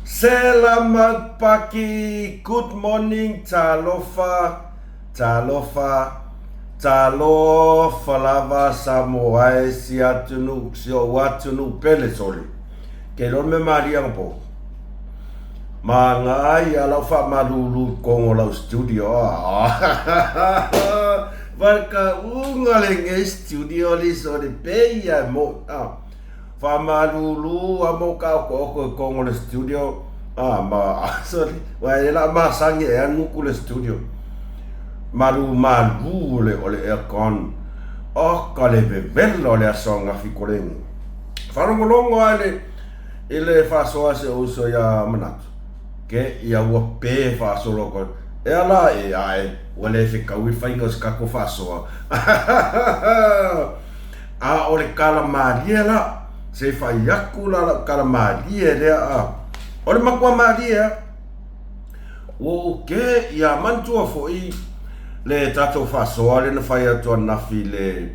Selamat pagi, good morning, talofa, talofa, talofa lava Samoa e si atunuu, si ou atunuu pele sole. Ke iloa le mea malie anapo. Maga ia lau faamalulu i totonu o lau studio. Valekauga lenei studio li sole pei ia e mo'i. Faamalulu a mo ka okooko i totonu o le studio. Ma sole, ua e la masani e a nuku le studio. Malu malu o le o le aircon. Oka le vevela o le aso ananafi koleni. Faalogologo lava i le I le faasoa a si ou uso ia Manatu, ke ia ua pē faasolo atu ai, E ala e ae, ua le fetaui le faiga o se tatou faasoa. A o le tala malie la, se i fai atu la lau tala malie lea a. O le matua malie a. Ua ou ke ia manatua foi le tatou faasoa lea na fai atu ananafi i le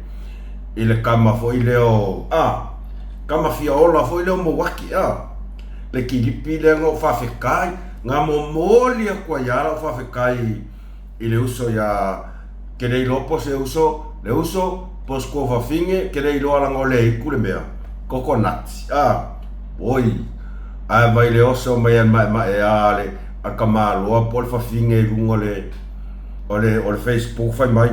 i le kama foi lea o a kama fia ola foi lea o Mouaki a le kilipi lea na ou faafetai na momoli atu ai lava lau faafetai i le uso ia ke le iloa po o se uso le uso po o se tuafafine ke le iloa leaga o le itu le mea coconut a oi ae vai le oso mai a le maemae a le a le tamaloa po o le fafine i luga o le o le o le facebook fai mai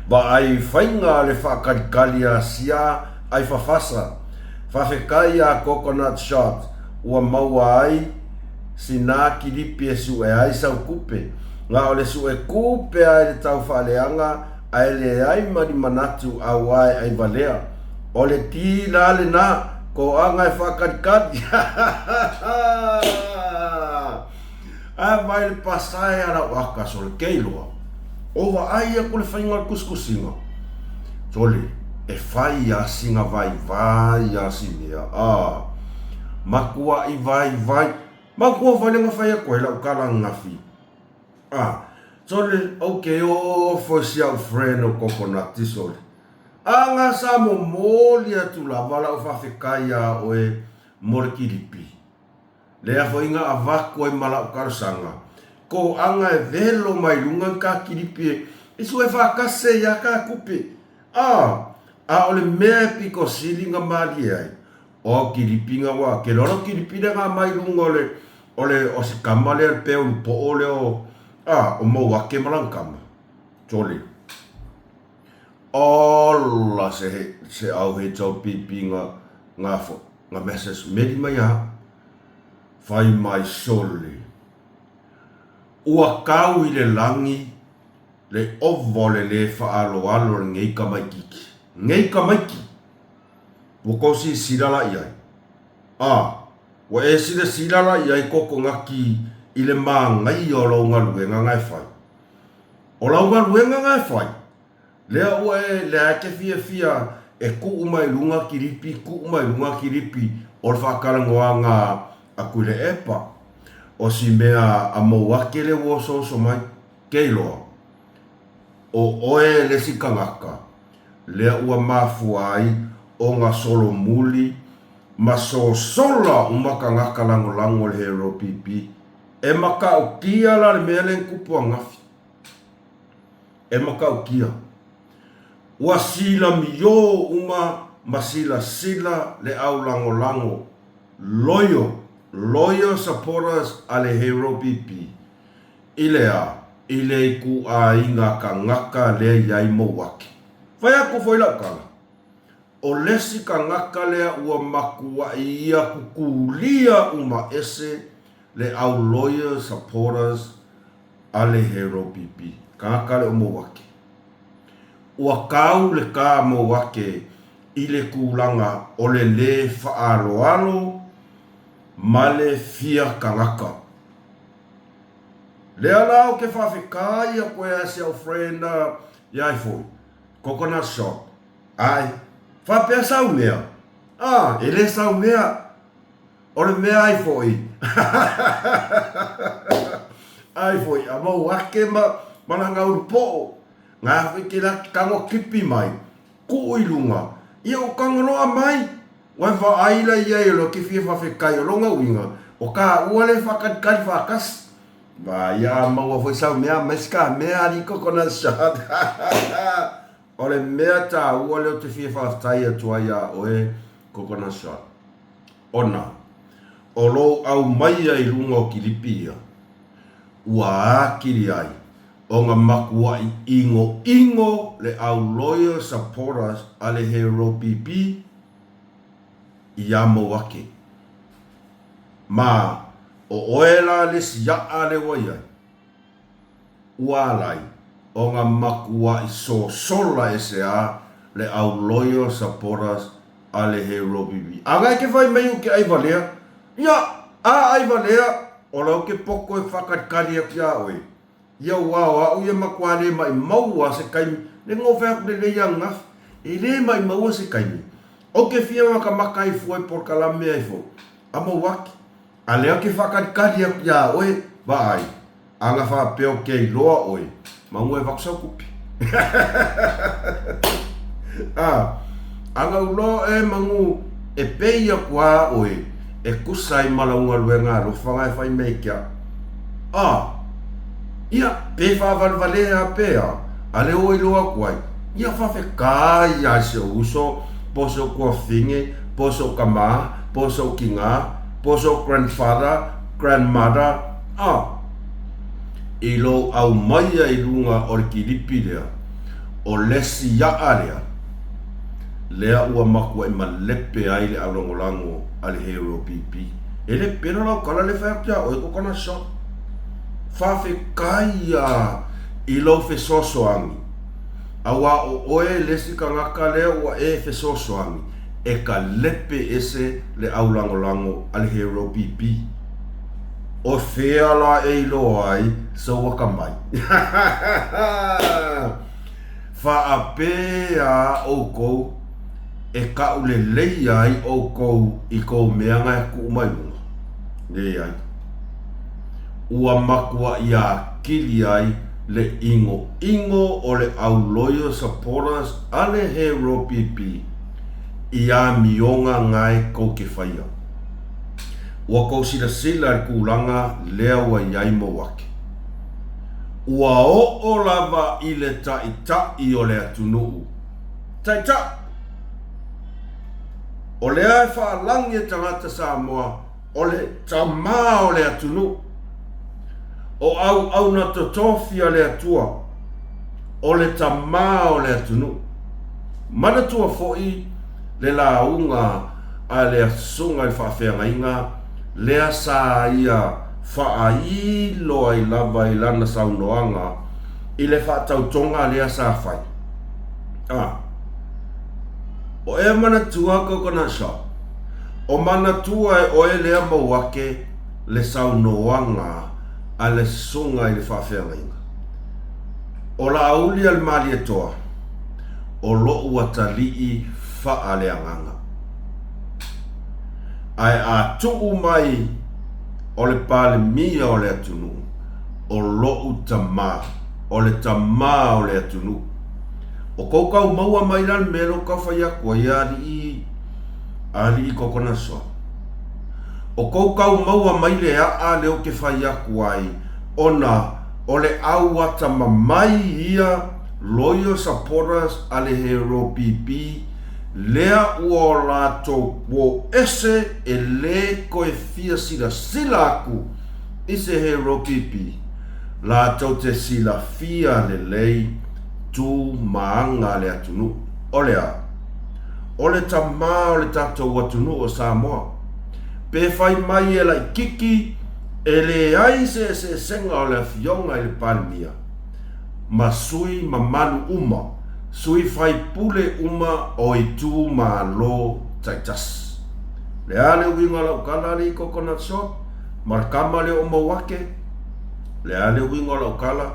vaai faiga a le faatalitali a sia ai fafasa faafetai ia coconut shot ua maua ai sina kilipi e sue ai sau tupe na o le sue tupe a i le tau faaleaga ae leai ma ni manatu auae ai valea. O le ti la lena, toaga e faakalikali. Ae vai le pasae a lau aka sole kei loa. O vaai aku le faiga o le kusikusiga. Sole, e fai a sina vaivai a si mea. A, matuaʻi vaivai. Matua wale na fai atu ai lau tala ananafi. A, sole, ok, ofo si au friend o coconut sole. A nga sa momoli atu lava lau faafetai iā oe mo le kilipi. Lea foi na avatu ai ma lau talosaga, toaga e velo mai luga ni ta kilipi e sue faatasi ai a ta tupe. A, a o le mea e pito sili na malie ai, o au kilipi na ua ke loa lau kilipi lea na aumai luga o le o le o si kama lea le peo poo lea o a o Mauake ma lana kama. Sole. Ola se he se au HLPP nga nga fo nga message meli mai a fai mai sole. Ua kau i le lagi le ova o le le faaloalo o lenei tamaititi. Nei tamaiti! Ua kou silasila la i ai? A, ua e silasila la i ai kokonati i le manaia o lau galuega na e fai? O lau galuega na e fai, lea ua e lea e te fiafia e tuu mai luga kilipi, tuu mai luga kilipi o le faatalanoaga a Tuilaepa. O si mea a Mouake lea ua osooso mai, ke iloa, o oe le isi tagata lea ua mafua ai ona solomuli ma sosola uma tagata lagolago o le Hero PP. E matautia la le mea lea na tupu ananafi. E matautia. Ua silamiō uma ma silasila le au lagolago loyal, loyal supporters a le Hero PP i le a? I le ituaiga tagata lea i ai Mouake. Fai atu foi lau tala, o le isi tagata lea ua matuai ia kukulia uma ese le au loyal supporters a le Hero PP. Tagata lea o Mouake. Ua kau le kā Mouake i le tulaga o le lē faaaloalo ma le fia tagata. Lea la ou te faafetai atu ai si au friend ia ai foi, coconut shop, ae, faapea sau mea, ah, e le sau mea, o le mea ai foi, ai foi, a mau ake ma, ma lana ulu poʻo, ngā foi ke la tago kipi mai, kuu i luga, ia o Kangaloa mai. Ua e vaai la ia i lo ke fia faafetai o lona uiga, o taua le faakalikali faatasi. Vaai a maua foi sau mea mai si ka mea alii coconut shot. O le mea taua lea ou te fia faafetai atu ai iā oe coconut shot, ona o lou aumaia i luga o kilipi ia, ua atili ai ona matuaʻi ʻinoʻino le au loyal supporters a le Hero PP iā Mauake. Ma, ʻo ʻoe la le isi aʻa lea ua i ai? Ua alai ona matuaʻi sosola ese a le au loyal supporters a le Hero PP. A na e ke fai mai ou ke ʻai walea, ia, a ʻai walea, o la ou ke poko e whakalikali aku iā ʻoe. Ia ua o aʻu ia makuā lē maʻimau a se kaimi, le ngofe aku lelei ananafi, e lē maʻimau a se kaimi. O ke fia makamaka ai fua i polokalame ai fo, a mau ake. A lea ke whakalikali aku iā ʻoe, vaai, Ana faapea o ke iloa oe, maua e vaku sau kupi. A, ana uloa e mangu e pei aku a oe, e kusa ai ma lau galuega alofa na e fai mai ke aʻu. A, ia, pe faavalevalea a pe a, a le ua iloa aku ai, ia faafetai ia i si ou uso, po o si ou tuafafine, po o si ou tama, po o si ou tina, po o si ou grandfather, grandmother, A, i lou aumaia i luga o le kilipi lea, o le isi aʻa lea, lea ua makuaʻi malepe ai le aulagolago a le Hero BP. E le pela lau kala le fai atu iā ʻoe ko kana shot. Faafetai ia i lou fesoasoani, auā ʻo ʻoe le isi kanaka lea ua e fesoasoani e ka lepe ese le aulagolago a le Hero BP. O fea la e iloa ai sou akamai? Faapea ʻoukou e kaʻulelei ai ʻoukou i kou mea na e kuʻu mai luna? Leai. Ua makuaʻi akili ai le ʻinoʻino o le au loyal supporters a le Hero PP i amioga nae kou ke faia. Ua kou silasila i le kūlanga lea ua i ai Mauake. Ua oʻo lava i le taʻitaʻi o le atunuu. Taʻitaʻi! O lea e faalagi e tagata Samoa o le tamā o le atunuu. O auauna totofi a le Atua, o le tamā o le atunuu. Manatua foʻi le lauga a le susuga i le faafeagaiga lea sa ia faailo ai lava i lana saunoaga i le faatautoga lea sa fai. A o ea manatua Coconut Shop, o manatua e oe lea Mauake le saunoaga a le susuga i le faafeagaiga. O Laauli a le Malietoa, o loʻu atalii faaleagaga. Ae a tuu mai o le Palemia o le atunuu, o loʻu tamā, o le tamā o le atunuu. O kou kau maua mai la le mea lea ou tau fai atu ai e alii, alii Kokonasoa. O kou kau maua mai le aʻa lea ou te fai atu ai, ona o le au atamamai ia loyal supporters a le Hero PP lea ua o latou kuo ese e le koe fia silasila aku i se Hero PP latou te silafia lelei tu ma aga a le atunuu. O le a? O le tamā o le tatou atunuu o Samoa. Pe fai mai e laʻikiki e leai se eseesega o le afioga i le Palemia ma sui mamalu uma, sui faipule uma o itumalo taitasi. Le a le uiga o lau kala alii Coconut Shop ma le kama lea o Mauake? Le a le uiga o lau kala?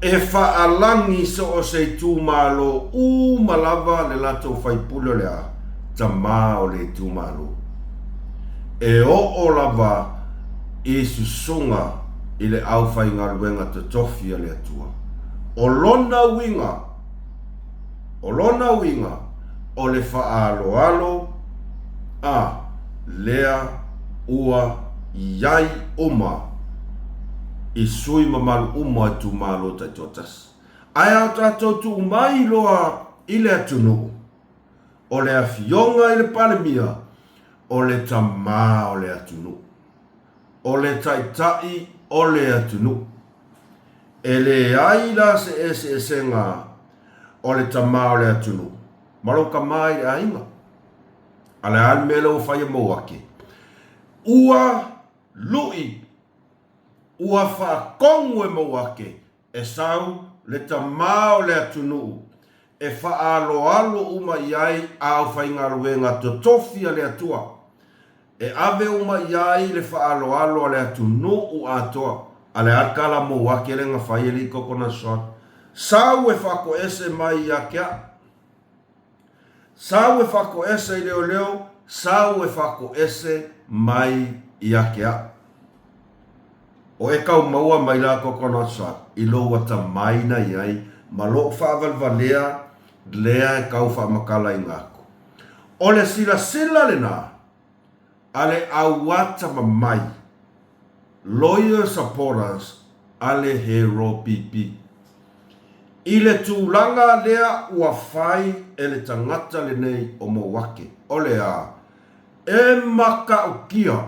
E faalagi so o se itumalo uma lava le latou faipule o le a? Tamā o le itumalo. E oo lava i susuga i le aufaigaluega totofi a le Atua. O lona uiga, o lona uiga, o le faaaloalo. A lea ua i ai uma i sui mamalu uma o itumalo taitoatasi. Ae a o tatou tuu mai loa i le atunuu, o le Afioga i le Palemia, o le tamā o le atunuu. O le taitai o le atunuu. E leai la se eseesega o le tamā o le atunuu ma lou tamā i le aiga. A le a le mea lea ua fai e Mouake? Ua lu'i, ua faatonu e Mouake e sau le tamā o le atunuu e faaaloalo uma i ai a aufaigaluega totofi a le Atua, e ave uma i ai le faaaloalo a le atunuu atoa. A le a le tala Mouake lea na fai e le i coconut shot? Sau e faatoese mai ia te au. Sau e faatoese i leoleo, sau e faatoese mai ia te au. O e kau maua mai la coconut shot i lou atamai na i ai ma lou faavalevalea lea e kau faamatalaina atu. O le silasila lena a le auatamamai Loyal Supporters a le Hero PP. I le tulaga lea ua fai e le tagata lenei o Mouake, o le a? E matautia.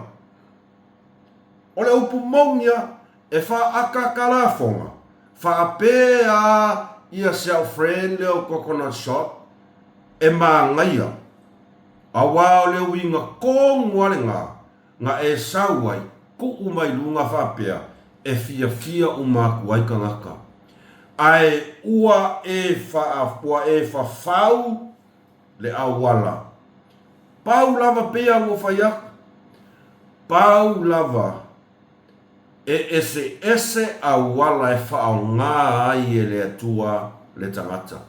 O le upu moni a, e faaataata lafoga, faapea ia si au friend lea o Coconut Shot e manaia, aua o le uiga tonu a lena na e sau ai, tuu mai luga faapea e fiafia uma atu ai tagata. Ae ua e ua e fafau le auala. Pau lava pei a ua fai atu, pau lava e eseese auala e faaaoga ai e le Atua le tagata.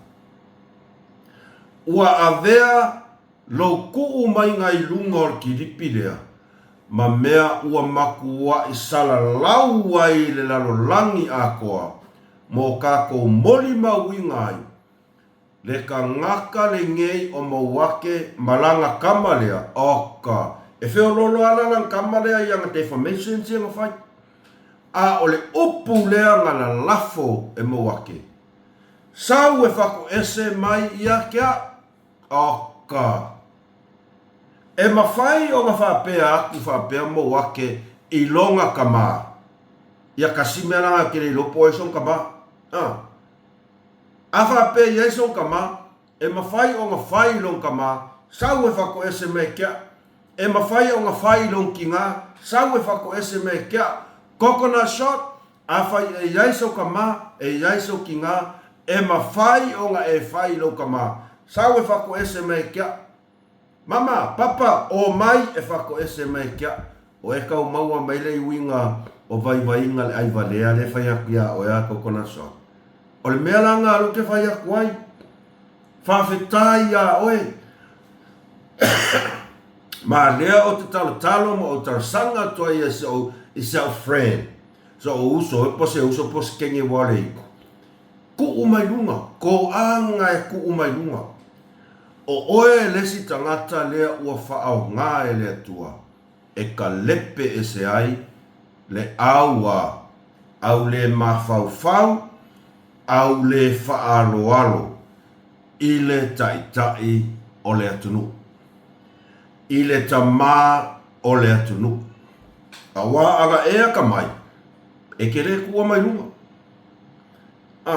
Ua avea lou tuu maiga i luga o le kilipi lea, ma mea ua matuaʻi salalau ai le lalolagi atoa mo tatou molimauina ai le tagata lenei o Mouake ma lana tama lea, oka, e feoloolo lava la lana tama lea i ana defamations ia na fai. A o le upu lea na lalafo e Mouake, Sau e fatoese mai ia te au. Oka. E mafai ona faapea atu faapea Mouake i lona tama, ia kasi mea lana ke le iloa po o ai sona tama. A. A faapea i ai sona tama, e mafai ona fai i lona tama, sau e fatoese mai ke au. E mafai ona fai i lona tina, sau e fatoese mai ke au. Coconut shot, Afai e i ai sou tama, e i ai sou tina, e mafai ona e fai i lou tama, sau e fatoese mai ke au. Mama, papa, o mai e fatoese mai ke au. O e kau maua mai le uiga o vaivaiga le ai valea le fai atu ia oe a coconut shot. O le mea la na lou te fai atu ai, faafetai ia oe. Ma lea o te talotalo ma o talosaga atu ai i si au friend, so o uso e po se uso po se kenge ua le iko. Kuu mai luga, ko anga e kuu mai luga. O oe le isi tagata lea ua faaaoga e le Atua e kalepe ese ai le au a au le mafaufau, au le faaaloalo i le taitai o le atunuu, i le tamā o le atunuu. Auā ana ea ka mai, e te le kua mai luga. A,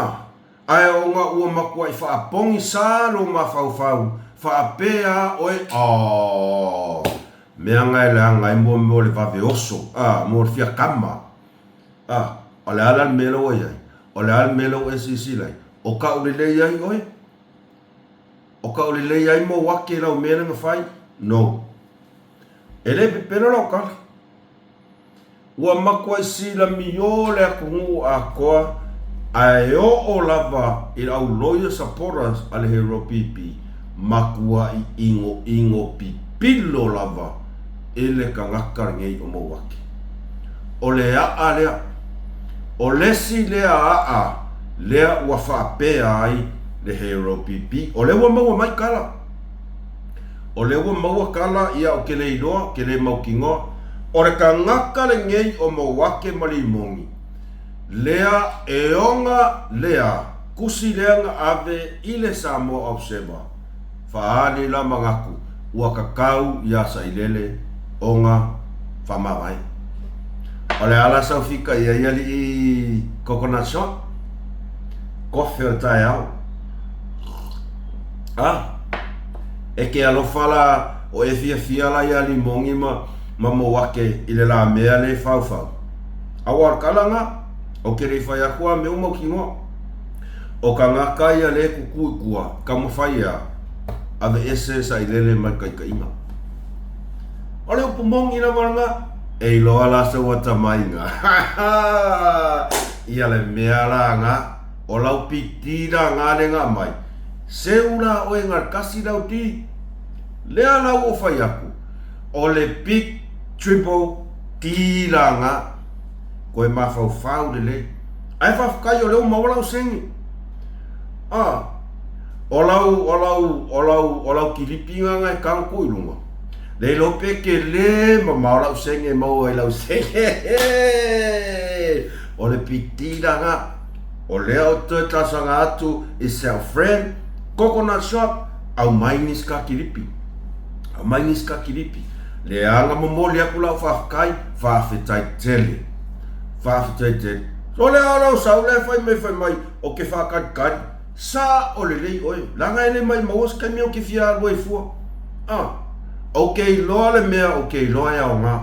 ae ona ua matuaʻi faapogisā lou mafaufau, faapea oe, Ā, mea na e leaga ai mo mea o le vave oso, a, mo le fia kama. A, o le a la le mea lea ua i ai? O le a le mea lea ua e silasila ai? O kaʻu lelei ai oe? O kaʻu lelei ai mou ake i lau mea lea na fai? No. E le pepelo lau tala. Ua matuai silamiō le atunuu atoa ae oo lava i le au loyal supporters a le Hero PP, matuai inoino pipilo lava i le tagata lenei o Mouake. O le a'a lea. O le isi lea a'a lea ua faapea ai le Hero PP. O lea ua maua mai tala. O lea ua maua kala ia ou ke le iloa, ke le mautinoa. O le kanaka lenei o Mouake ma Limogi, lea e ona lea tusi lea na ave i le Samoa Observer, faaali la manatu ua tatau iā Sailele ona faamavae. O le a la sau fika i ai alii coconut shot? Kofe o le taeao. A? E ke alofa la o e fiafia la iā Limogi ma ma Mouake i le la mea le faufau. Aua o le kala na, o ke le i fai aku a mea ua mautinoa. O kangaka ia le kuku i kua, taumafai ea, aveese sailele mai taitaiga. O le upu moni lava lena, e iloa la sou atamaiga. Ia le mea la na, o lau piti la na le na aumai, seu la oe na le kasi lau ti. Lea la ua ou fai aku, o le big triple T la na, koe mafaufau lelei. Ae faafetai o lea ua maua lau seni. A, o lau, o lau, o lau, o lau kilipi na na e tago tuu i luga. Le iloa pe tele mamao lau seni e maua ai lau seni. O le piti la na. O lea ou te toe talosaga atu i seu friend, Coconut Shop, aumai nisi ka kilipi. Aumai nisi ka kilipi. Leaga momoli atu lau faafetai, faafetai tele. Faafetai tele. So lea o lau sau lea fai mai fai mai o ke faakalikali, sa o lelei oe, leaga e le maimaua se taimi ou te fia alu ai fua. Ah, ou te iloa le mea ou te iloa e aoga.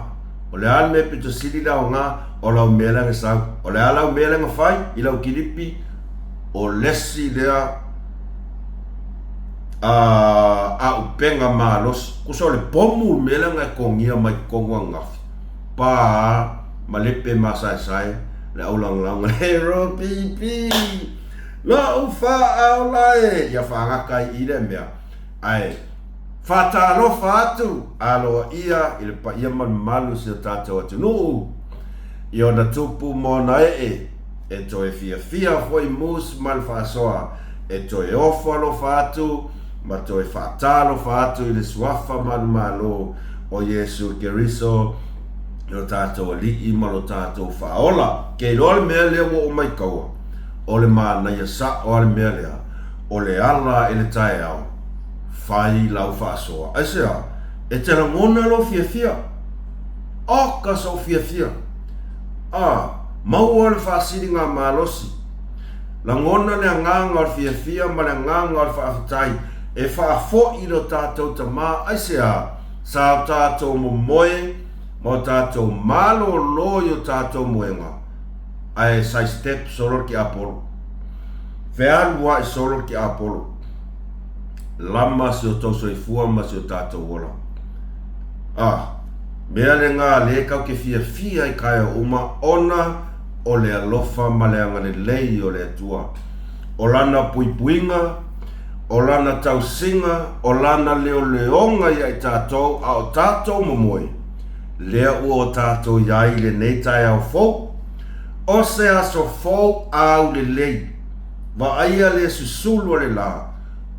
O le a le mea pito sili le aoga o lau mea lea na sau. O le a lau mea lea na fai i lau kilipi, o lesi lea aupega malosi. Kusa o le pomu le mea lea na e togia mai totonu ananafi. Pa ma lepe masaesae le aulagalaga le ropipi lou faaola e ia faagata ai i lea mea ae faatalofa atu aloaia i le paia ma le mamalu o si o tatou atunuu i ona tupu ma ona ee e toe fiafia foi Moose ma le faasoa e toe ofo alofa atu ma toe faatalofa atu i le Suafa manumalo o Iesu Keriso, lo tatou Alii ma lo tatou Faaola. Ke iloa le mea lea ua ou maitaua, o le manaia sa'o a le mea lea, o le ala i le taeao, fai lau faasoa. Aisea? E te lagona lou fiafia. Oka sou fiafia! A, maua le faasiligamalosi. Lagona le agaga o le fiafia ma le agaga o le faafetai e faafoi lo tatou Tama. Aisea? Sa o tatou momoe ma o tatou malōlō i o tatou moega, ae sai step solo le tiapolo. Fealuai solo le tiapolo. Lama si o tou soifua ma si o tatou ola. A, mea lena lē kau ke fiafia i taeao uma ona o le alofa ma le agalelei o le Atua, o Lana puipuiga, o Lana tausiga, o Lana leoleoga ia i tatou a o tatou momoe, lea ua o tatou i ai i lenei taeao fou, o se aso fou aulelei, vaaia le susulu o le la,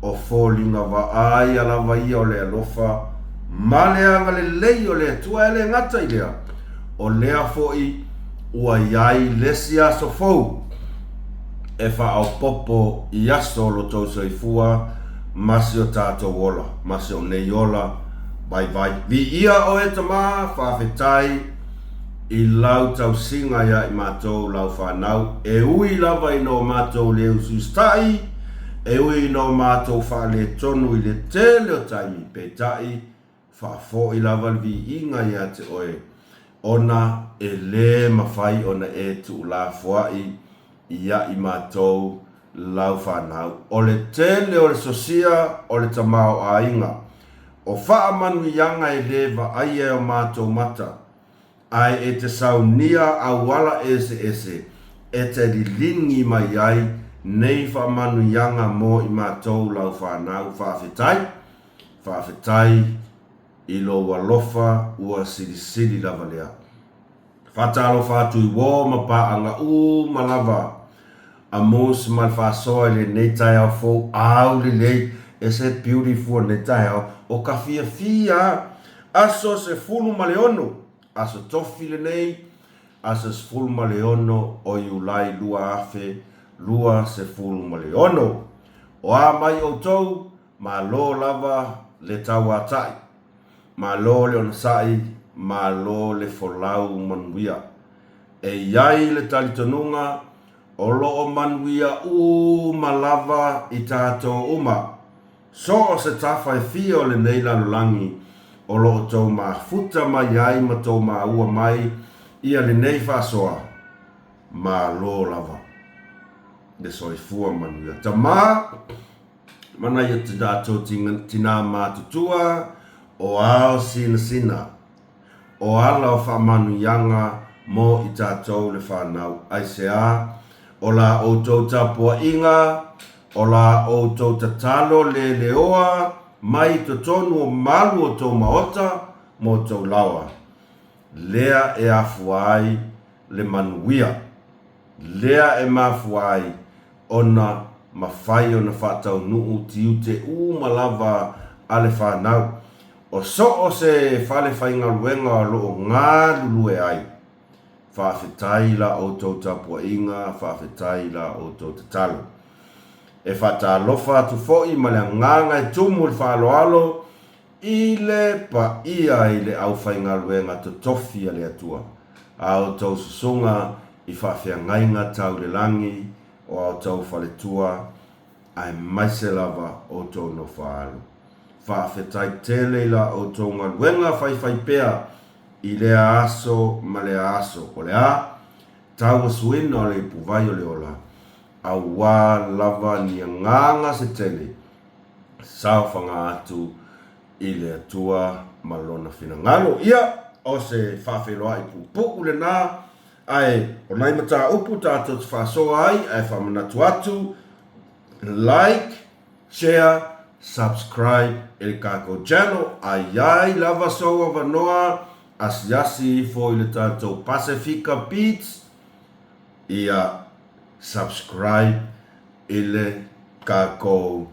o foliga vaaia lava ia o le alofa ma le agalelei o le Atua, e le gata i lea, o lea foi ua i ai le isi aso fou e faaopoopo i aso o lo tou soifua ma si o tatou ola, ma si ou nei ola vaivai. Viia oe Tama, faafetai i lau tausiga iā i matou lau fanau, e ui lava ina o matou le usiusitai, e ui ina o matou faaletonu i le tele o taimi, peitai, Faafoi lava le viiga ia te oe, ona e lē mafai ona e tuulafoaʻi iaʻi matou lau fanau. O le tele o le sosia o le tamaoaiga, o faamanuiaga e lē vaaia e o matou mata, ae e te saunia auala eseese e te liligi mai ai nei faamanuiaga mo i matou lau fanau. Faafetai. Faafetai i lou alofa ua silisili lava lea. Faatalofa atu i uo ma paaga uma lava a Moose ma le faasoa i lenei taeao fou aulelei. Ese beautiful lenei taeao. O ka fiafia aso 16, aso tofi lenei, aso 16 o Iulai 2026. O a mai outou, malo lava le tauatai, malo le onosai, malo le folau manuia. E i ai le talitonuga o lo o manuia uma lava i tatou uma. So o se tafa e fia o lenei lalolagi o lo o tou mafuta mai ai ma tou maua mai ia lenei faasoa, malo lava le soifua manuia. Tama, ma nai o tatou tina matutua o ao sinasina. O ala o faamanuiaga mo i tatou le fanau. Aisea? O la outou tapuaiga, o la outou tatalo leleoa mai i totonu o malu o tou maota ma o tou laoa, lea e afua ai le manuia, lea e mafua ai ona mafai ona faataunuu tiute uma lava a le fanau. O so o se fale faigaluega o lo o galulue ai. Faafetai i la outou tapuaiga, faafetai i la outou tatalo. E faatalofa atu foi ma le agaga e tumu i le faaaloalo i le paia i le aufaigaluega totofi a le Atua, a outou susuga i faafeagaiga tau le lagi o a outou faletua, aemaise lava outou nofoaalo. Faafetai tele i la outou galuega faifaipea i lea aso ma lea aso. O le a? Tauasuina o le ipuvai o le ola, auā lava ni agaga se tele, saofaga atu i le Atua ma Lona finagalo. Ia, o se faafeiloai puupuu lenā, ae o nai mataupu tatou te faasoa ai, ae faamanatu atu, like, share, subscribe i le tatou channel. A i ai lava sou avanoa, asiasi ifo i le tatou Pasefika Beats, ia subscribe i le tatou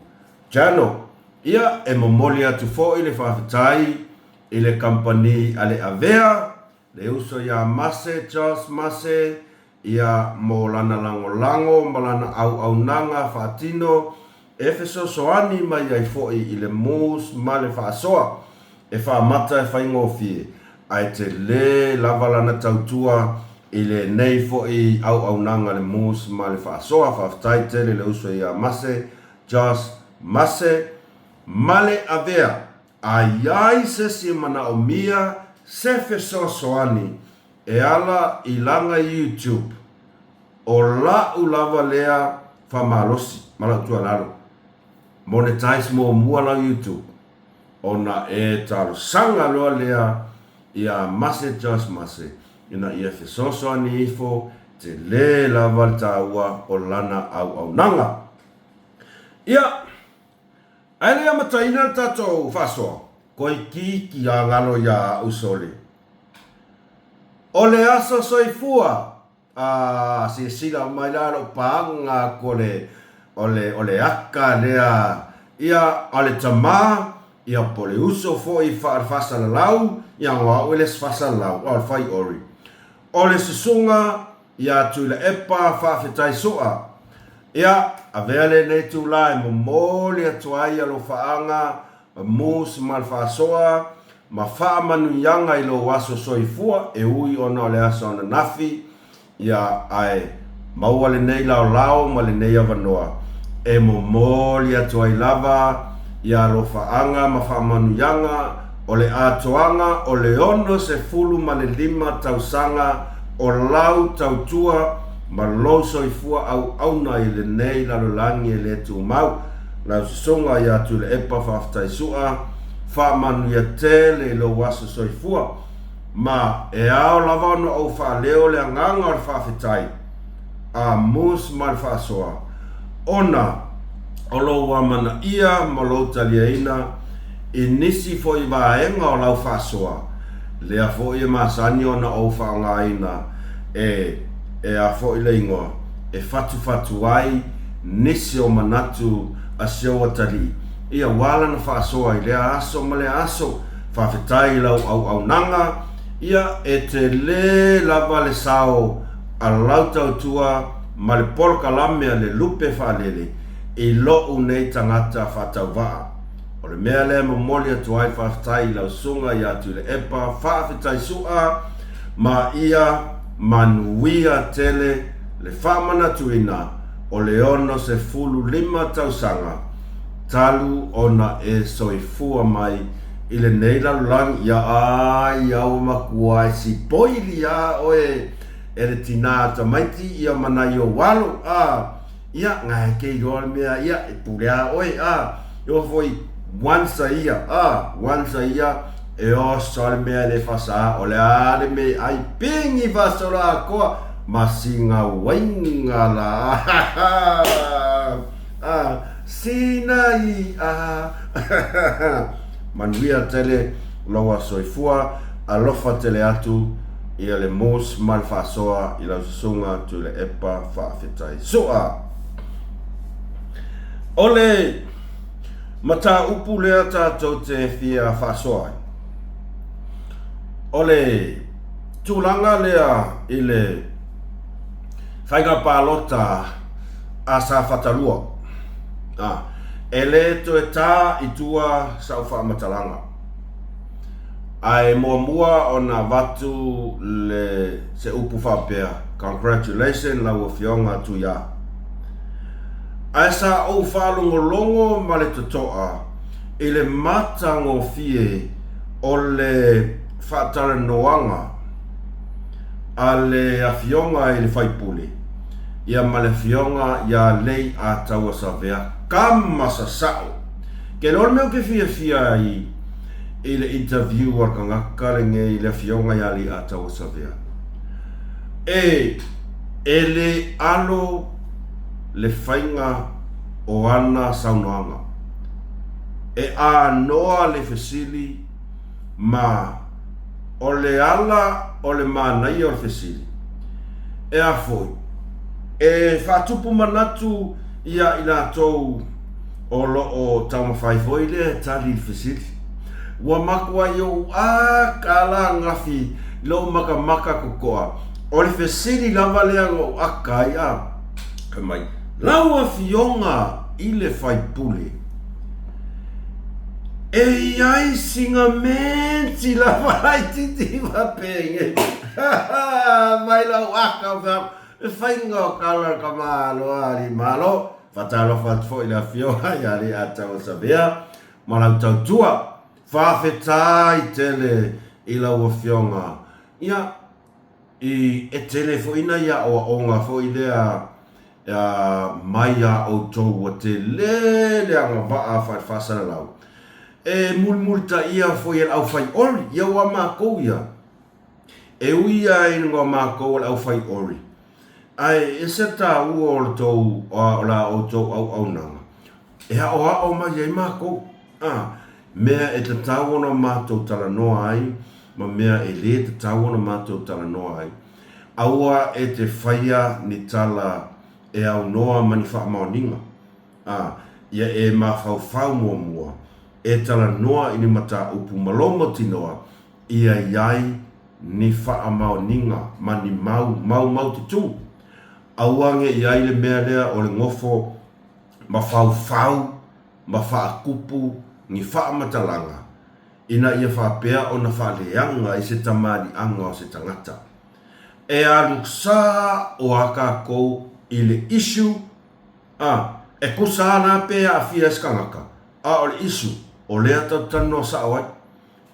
channel. Ia, e momoli atu foi le faafetai i le kamupani a le Avea, le uso iā Mase, Charles Mase, ia mo lana lagolago ma lana auaunaga faatino e fesoasoani mai ai foi i le mus ma le faasoa e faamata e faigofie, ae tele lava lana tautua i lenei foi auaunaga le mus ma le faasoa. Faafetai tele le uso iā Mase, Josh Mase, ma le Avea. A i ai se isi e manaomia se fesoasoani e ala i lana YouTube, o la'u lava lea faamalosi ma la'u tuualalo, monetize muamua lau YouTube ona e talosaga loa lea iā Mase Josh Mase ina ia fesoasoani ifo, tele lava le taua o lana auaunaga. Ia, ae le amataina le tatou faasoa, koikiiki a galo iā a'u sole. O le aso soifua, a silasila mai la lou paaga aku o le, o le, o le aka lea, ia, a le tama, ia po o le uso foi faale-faasalalau, ia o a'u e le isi faasalalau, a o le fai ori. O le susuga Iā Tuilaepa faafetai soa. Ia, avea lenei itulā e momoli atu ai alofaaga ma mus ma le faasoa ma faamanuiaga i lou aso soifua e ui ona o le aso ananafi, ia, ae maua lenei laolao ma lenei avanoa e momoli atu ai lava ia alofaaga ma faamanuiaga o le atoaga o le 65 tausaga o lau tautua ma lou soifua auauna i lenei lalolagi e le tumau. Lau susuga ia Tuilaepa faafetai sua, faamanuia tele i lou aso soifua. Ma e ao lava ona ou faaleo le agaga o le faafetai a Mus ma le faasoa, ona o lou amanaia ma lou taliaina i nisi foi vaega o lau faasoa, lea foi e masani ona ou faaaogaina e, e a foi le igoa, e fatufatu ai nisi o manatu a si ou atalii. Ia, ua ala ona faasoa i lea aso ma lea aso. Faafetai i lau auaunaga, ia, e tele lava le sao a lau tautua ma le polokalame a le Lupe Faalele i lo'u nei tagata faatauvaa. O le mea lea e momoli atu ai le faafetai i lau susuga ia Tuilaepa, faafetai Su'a ma ia manuia tele le faamanatuina o le 65 tausaga talu ona e soifua mai i lenei lalolagi. Ia ai a ua matua e sipoili a oe e le tinā tamaiti ia ma nai ou alo a Ia, nga e ke iloa le mea, ia, e pule a oe, a, e oo foi once a ia, a, once a ia, e oso a le mea e le faasa, o le a le mea e ai, pigi faasolo atoa, ma sina uaiga la, a, sina i'a, manuia tele lou aso soifua, alofa tele atu, ia le mos ma le faasoa i lau susuga Tuilaepa Faafetai Su'a. O le mataupu lea tatou te fia faasoa ai, o le tulaga lea i le faiga palota a Safata 2. E le toe ta i tua sau faamatalaga. Ae muamua ona avatu le se upu faapea, Congratulations lau Afioga Tuia. Ae sa ou faalogologo ma le totoa i le matagofie o le faatalanoaga a le Afioga i le Faipule ia ma le Afioga ia Leiatauasavea Kama Sasao. Ke iloa le mea ou te fiafia ai i le interview a le tagata lenei le afioga ia Leiatauasavea. E, e le alo le faiga o ana saunoaga. E anoa le fesili ma o le ala o le manaia o le fesili. E a foi, e faatupu manatu ia i latou o lo o taumafai foi lea e tali i le fesili. Ua matuai ou aka la ananafi i lou makamaka totoa. O le fesili lava lea na ou aka ai a fai mai, Lau Afioga i le Faipule, e i ai sina menti lava laitiiti faapenge mai lau aka o feaku, le faiga o tala a le tamaloa Alii Malo. Faatalofa atu foi i le Afioga ia Leiataualesavea ma lau tautua. Faafetai tele i lau Afioga. Ia, i, e tele foi nai aoaoga foi lea mai iā outou ua tele le agavaa faale-faasalalau. E mulimulitaia foi e le aufai ori, ia ua matou ia. E ui lava i luga o matou o le aufai ori, ae e ese le taua o le tou, o la outou auaunaga e aoao mai ai makou, a, mea e tatau ona matou talanoa ai ma mea e lē tatau ona matou talanoa ai. Aua e te faia ni tala e aunoa ma ni faamaoniga, a, ia e mafaufau muamua, e talanoa i ni mataupu ma lou mautinoa ia i ai ni faamaoniga ma ni mau maumaututu. Aua ne i ai le mea lea o le nofo ma faufau ma faakupu ni faamatalaga ina ia faapea ona faaleaga i se tamaliiaga o se tagata. E alu sa o a tatou i le issue, a, e tusa a la pe aafia ai se tagata, a o le issue, o lea tatou te talanoa sao ai.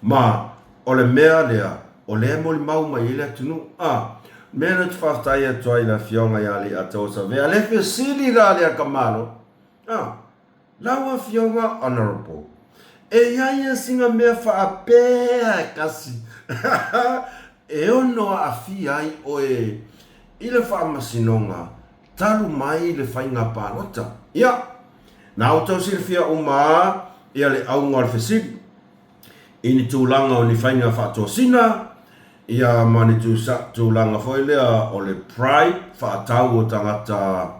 Ma, o le mea lea, o lea e molimau mai ai le atunuu. A, mea lea ou te faafetai atu ai i le Afioga ia Leiatauasavea, le fesili la lea ka Malo. A, lau Afioga Honourable, e i ai ia sina mea faapea e tasi e ono aafia ai oe i le faamasinoga talu mai le faiga palota. Ia, na outou silafia uma lava ia le auga o le fesili. i ni tulaga o ni faiga faatosina, ia ma ni tulaga foi lea o le bribe, faatau o tagata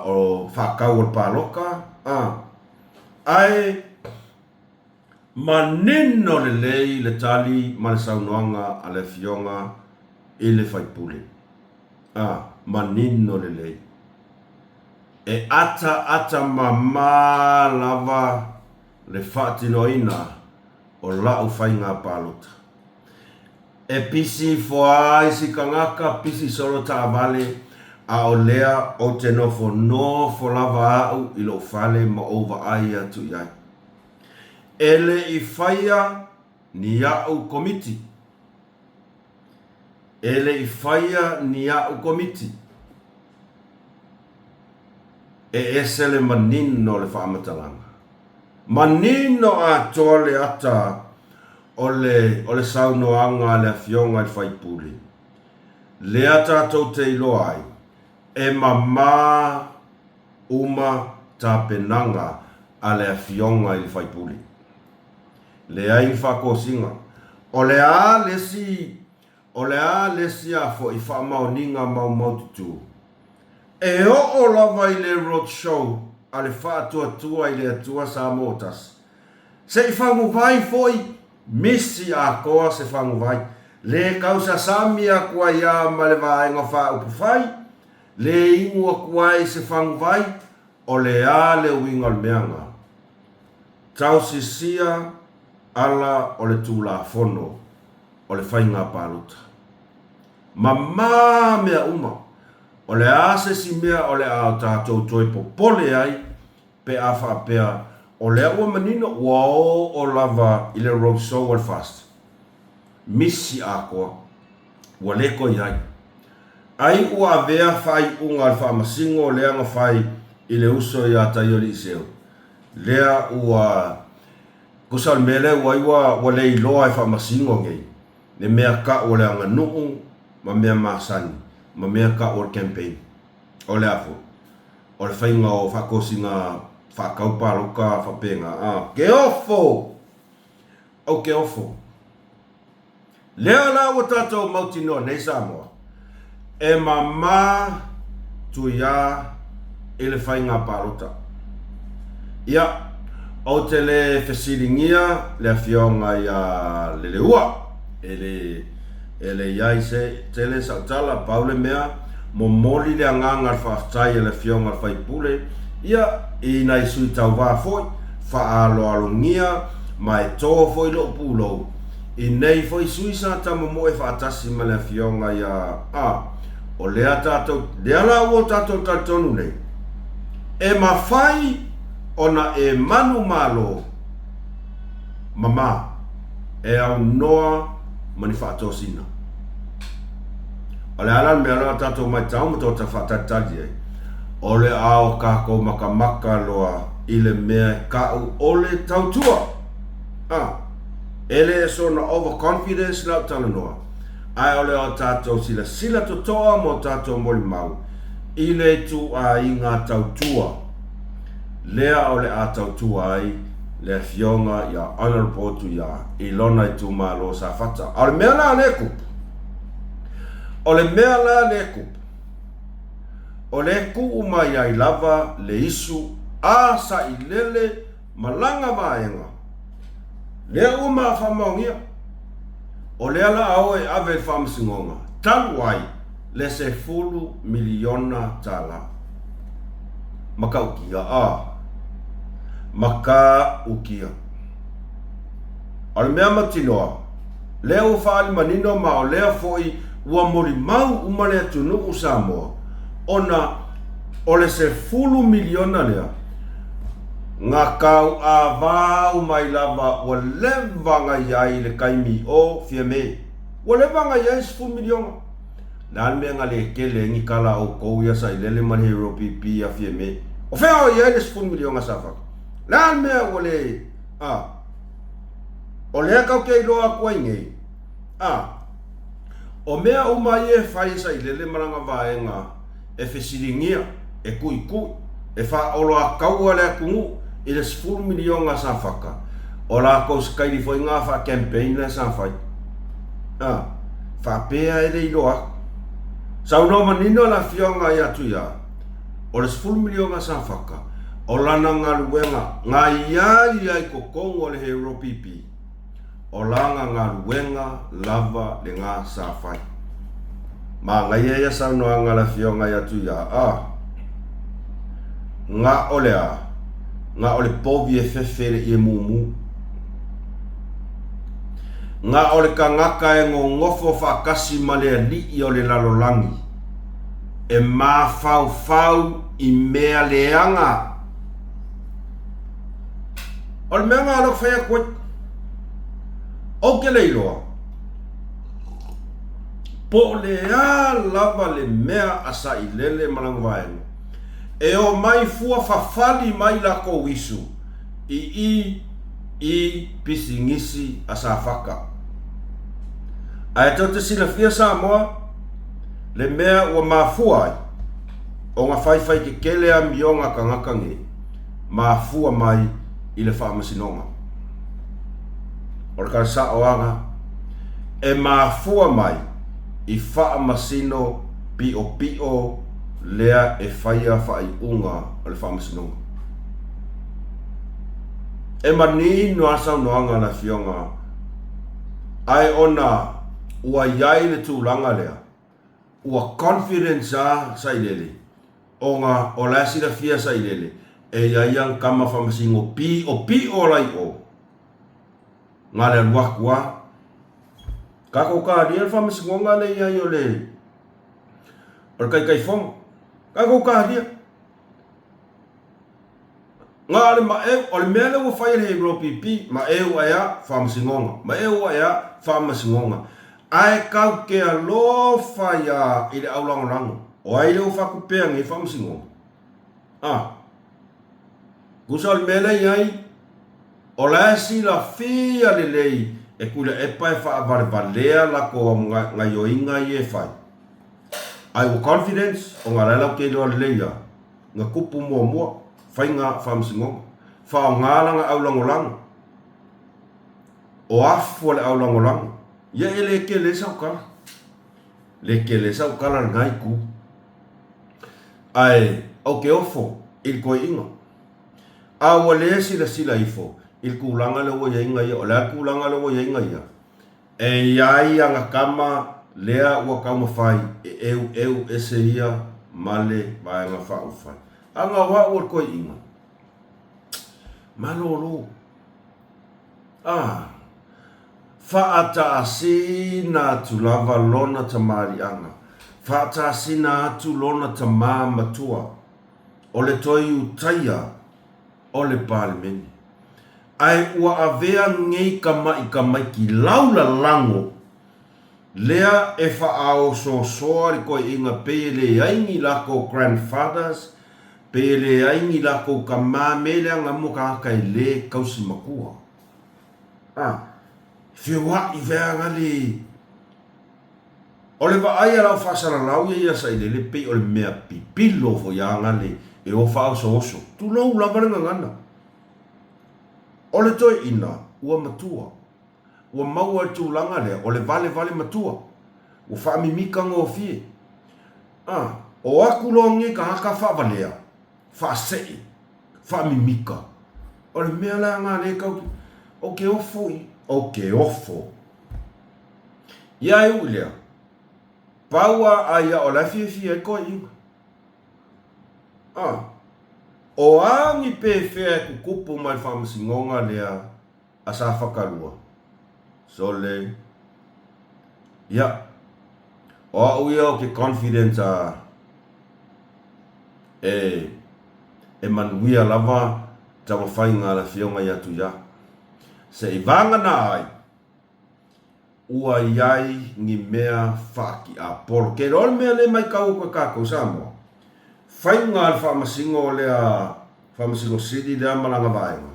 o faatau o le palota, a. Ae manino lelei le tali ma le saunoaga a le Afioga i le sui usufono. A, manino lelei. E ataata mama lava le faatinoina o la'u faiga palota. E pisi ifo a isi tagata, pisi solo taavale, a o lea ou te nofo nofo lava a'u i lo'u fale ma ou vaai atu i ai. E le i faia ni a'u komiti. E le i faia ni a'u komiti. E ese le manino o le faamatalaga. Manino atoa le ata o le o le saunoaga a le Afioga i le Faipule, lea tatou te iloa ai, e mamā uma tapenaga a le Afioga i le Faipule. Leai ni faatosina. O le a le isi O le a le isi a foi faamaoniga maumaututu? E oo lava i le road show a le Faatuatua i le Atua Samoa Tasi, se i faguvai foi misi atoa se faguvai, le tausasami atu ai a ma le vaega faaupufai, le inu atu ai se faguvai, o le a le uiga o le mea na? Tausisia ala o le Tulafono o le faiga palota. Mamā mea uma, o le a se isi mea o le a o tatou toe popole ai pe a faapea o lea ua manino ua oo lava i le roadshow a le FAST? Misi atoa. Ua le toe i ai. Ai ua avea faaiuga a le Faamasino lea na fai i le uso ia Taialiiseu, lea ua Tusa o le mea lea ua ai ua le iloa e faamasino nei le mea kau o le aganuu ma mea masani ma mea kau o le campaign. O le a foi? O le faiga o faatosina faatau palota faapena a. Ke ofo! Ou ke ofo! Lea la ua tatou mautinoa nei Samoa, e mama tuiā i le faiga palota. Ia, ou te le fesiligia le afioga ia Leleua, e le, e le i ai se tele sau tala, pau le mea, momoli le agaga o le faafetai a le afioga i le sui usufono, ia, i nai sui tauva foi, faaaloalogia ma e to foi lou pulou, I nei foi sui sa tamomoe faatasi ma le afioga ia A, o lea tatou, lea la ua tatou talitonu nei, e mafai ona e manumalo mama e aunoa ma ni faatosina. O le a la le mea lea tatou maitau ma tatou faatalitali ai? O le a o tatou makamaka loa i le mea e kau o le tautua. A. E le soona overconfidence lau talanoa, ae o le o tatou silasila totoa ma o tatou molimau i le ituaiga tautua lea o le a tautua ai le Afioga ia Honourable Tuia i lona itumalo Safata. A o le mea la lea e tupu, o le mea la lea e tupu, o lea e tuu mai ai lava le isu a sailele ma lana vaega, lea ua ma faamaonia, o lea la a o e ave i le faamasinoga, talu ai le $10 miliona. Matautia, a. Matautia. A o le mea mautinoa, lea ua faaali manino ma o lea foi ua molimau uma le atunuu Samoa, ona o le $10 miliona lea, Na tauavau mai lava ua leva na i ai i le taimi o Fiame. Ua leva na i ai $10 miliona. Le a le mea na le tele ai ni tala a outou ia Sailele ma le Hero PP ia Fiame? O fea o i ai le $10 miliona sa fatu? Le a le mea ua le, a? O lea tatou te iloa atu ai nei, a, o mea uma ia e fai e Sailele ma lana vaega, e fesiligia, e tuitui, e faaoloataua le atunuu i le $10 miliona Safata, o latou setaili foi na faa-campaign lea sa fai. A, faapea e le iloa atu. Saunoa manino le afioga ia Tuia, o le $10 miliona Safata, O lana galuega nga ia ia i totonu o le Hero PP, o lana galuega lava lena sa fai. Manaia ia saunoaga a le Afioga ia Tuia a nga o le a? Nga o le povi e fefe i le ie mumu. Nga o le tagata e nonofo faatasi ma le alii o le lalolagi, e mafaufau i mea leaga. O le mea nga lea ou te fai atu ai, ou te le iloa po o le a lava le mea a Sailele ma lana vaega e omai fua fafali mai lakou isu i i i pisinisi a Safata. Ae tou te silafia Samoa, le mea ua mafua ai ona faifai tetele amioga a tagata nei, mafua mai i le faamasinoga. O le tala sao lava, e mafua mai i faamasino piopio lea e faia faaiuga o le faamasinoga. E manino lava saunoaga a le Afioga ae ona ua i ai le tulaga lea, ua confidence a Sailele ona o la e silafia Sailele e i ai ana tama faamasino piopio la i o. Na le alu atu a tatou talia le faamasinoga lea i ai o le o le Taitaifono. Tatou talia. Na o le maeu, o le mea lea ua fai e le HRPP, maeu ae a, faamasinoga, maeu ae a, faamasinoga. Ae kau te alofa ia i le au lagolago, o ai lea ua faatupea nei faamasinoga? A. Tusa o le mea lea e i ai, o la e silafia lelei e Tuilaepa e faavalevalea latou gaioiga ia e fai. Ae ua confidence, ona o la e latou te iloa lelei lava. Na tupu muamua faiga faamasinoga. Faaaoga lana aulagolago. O afu a le aulagolago. Ia e le tele ai sau tala. Le tele ai sau tala i lena itu. Ae ou te ofo i le toeaina. A ua le silasila ifo i le tulaga lea ua i ai ia. O le a le tulaga lea ua i ai ia? E i ai ana tama lea ua taumafai e eueu ese ia ma le Vaega Faaupufai. A na o a'u o le toeaina, malolo. A, faataasina atu lava lona tamaliiaga, faataasina atu lona tamā matua, o le toe Utaia o le Palemene. Ae ua avea nei tama'i tamaiti laulalago lea e faaosoosoa le toeaina pei e leai ni latou grandfathers, pei e leai ni latou tamā me leaga mo tagata e le tausi matua. A, feoa'i veaga le. O le vaai a lau faasalalau ia ia Sailele pei o le mea pipilo foi a gale e o faaosooso, tulou lava le gagana. O le toeaina ua matua, ua maua i le tulaga lea o le valevale matua, ua faamimika gofie. A, o aku loa nei tagata faavalea, faasee, faamimika, o le mea la lena lea e tau, ou te ofo i, ou te ofo. Ia e ui lea, pau a aia o la e fiafia ai toeaiina. A, o a ni pefea e tutupu mai le faamasinoga lea a Safata 2? Sole, Ia, o au ia ou te confident a e, e manuia lava taumafaiga a le Afioga ia Tuia. Se i vagana ai, Ua i ai ni mea faatiapolo. Ke iloa le mea lea e maitau atu e tatou Samoa, faiga a le faamasino lea, faamasino sili lea ma lana vaega,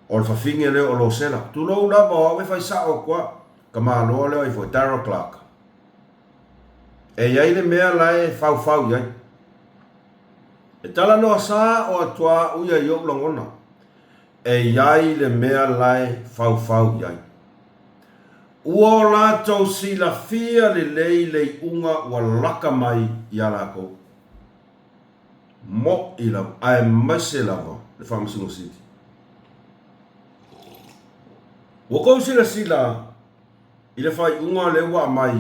o le fafine lea o Losela. Tulou lava o au e fai sao atu a, tamaloa lea o ai foi, Darrell Clarke. E i ai le mea la e faufau i ai. E talanoa sao atu a au ia i ou lagona. E i ai le mea la e faufau i ai. Ua o latou silafia lelei le iuga ua laka mai iā lakou. Moʻi lava, aemaise lava le Faamasino Sili. Ua kou silasila i le faaiuga lea ua aumai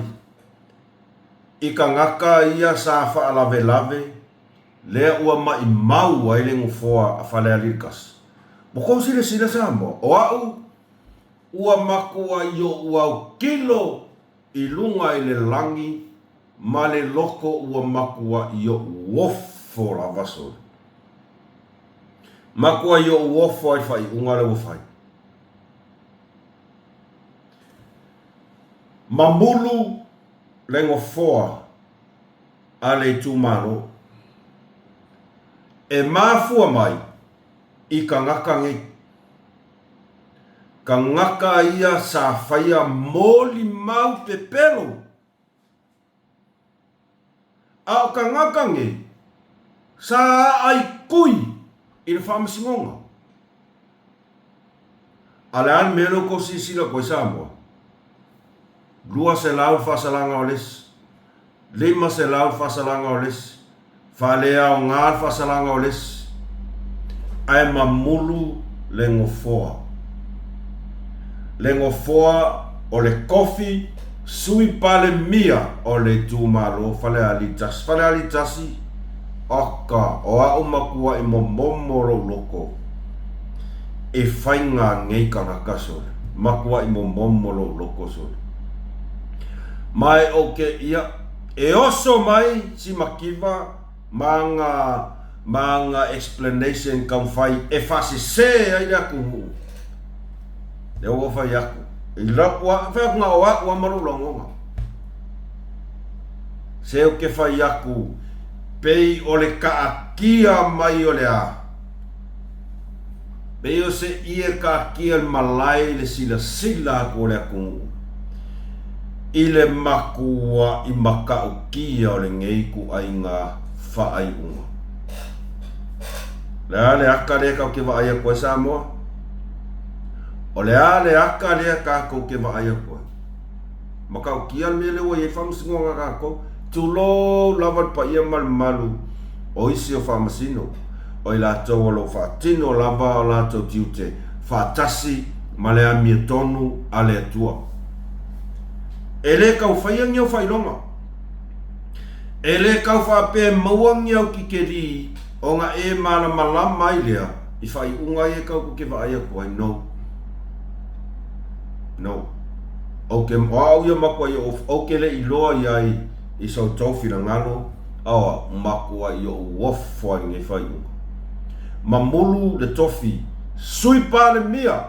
i tagata ia sa faalavelave lea ua maimau ai le nofoa a Falealili 1. Ua kou silasila Samoa, o au ua matuai ou autilo i luga i le lagi ma le loko ua matuai ou ofo lava sole. Matuai ou ofo ai faaiuga lea ua fai. Mamulu le nofoa a le itumalo. E mafua mai i tagata nei. Tagata ia sa faia molimau pepelo. A o tagata nei sa aaitui i le faamasinoga. A le a le mea lea ua tou silasila atu ai Samoa? 200 le faasalaga o le isi, 500 le faasalaga o le isi, faaleaoga le faasalaga o le isi, ae mamulu le nofoa. Le nofoa o le tofi Sui Palemia o le itumalo Falealili 1. Falealili 1, oka, o a'u matua'i momomo lou loko e faiga nei kanaka sole. Matua'i momomo lou loko sole. Ma e ou te, ia, e oso mai si mativa ma aga, ma aga explanation taumafai e faasese ai le atunuu. Lea ua fai atu, i lau, ua fai atu na o a'u a ma lou lagona. Se ou te fai atu, pei o le taatia mai o le a? Pei o se ie taatia i le malae i le silasila atu o le atunuu i le matuaʻi matautia o lenei ituaiga faaiuga. O le a le aka lea tatou te vaai atu ai Samoa? O le a le aka lea tatou te vaai atu ai? Matautia le mea lea ua i ai le faamasinoga a tatou. Tulou lava le paia ma le mamalu o isi o faamasino, o i latou o lo o faatino lava o latou tiute faatasi ma le amiotonu a le Atua. E le tau faia ni au faailoga. E le tau faapea e maua ni au tikelī ona e malamalama ai lea i faaiuga ia tatou te vaai atu ai. No. No. Ou te, o au ia matuai ou, ou te le i loa i ai i sa outou finagalo, a o au, matuai ou ofo ai i lenei faaiuga. Mamulu le tofi Sui Palemia,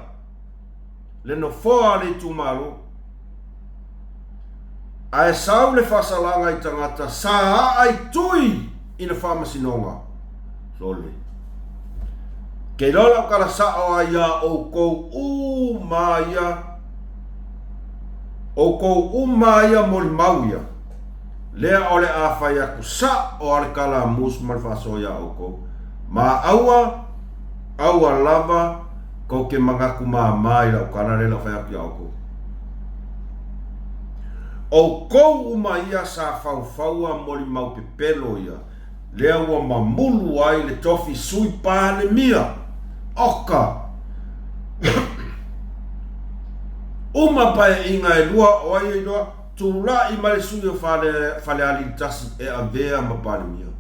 le nofoa a le itumalo. Ae sau le faasalaga i tagata sa aaitui i le faamasinoga. Sole. Kei loa lau tala sa'o ai iā ʻoukou uma ia, ʻoukou uma ia molimau ia, lea o le a fai atu sa'o a le tala a Mose ma le faasoa iā ʻoukou, ma aua, aua lava kou te manatu māmā i lau tala lea lau fai atu iā ʻoukou. ʻOukou uma ia sa faufau a molimau pepelo ia, lea ua mamulu ai le tofi Sui Palemia. Oka! Uma paeaiga e lua o ai e iloa, tulaʻi mai le sui o Falealili 1 e avea ma Palemia.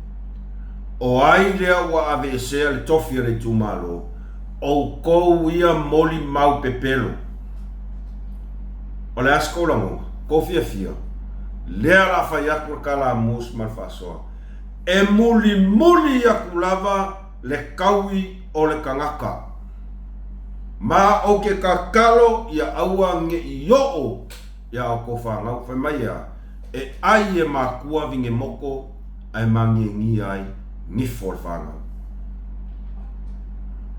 O ai lea ua aveesea le tofi a le itumalo? Oukou ia molimau pepelo. O le a se kou lagona? Kou fiafia? Lea la fai atu le tala a Mose ma le faasoa, E mulimuli aku lava le kaui o le tagata, ma ou te tatalo ia aua ne i oo iā outou fanau, fai mai ea, e ʻai e makua vinemoko ae māgiegie ai nifo o le fanau.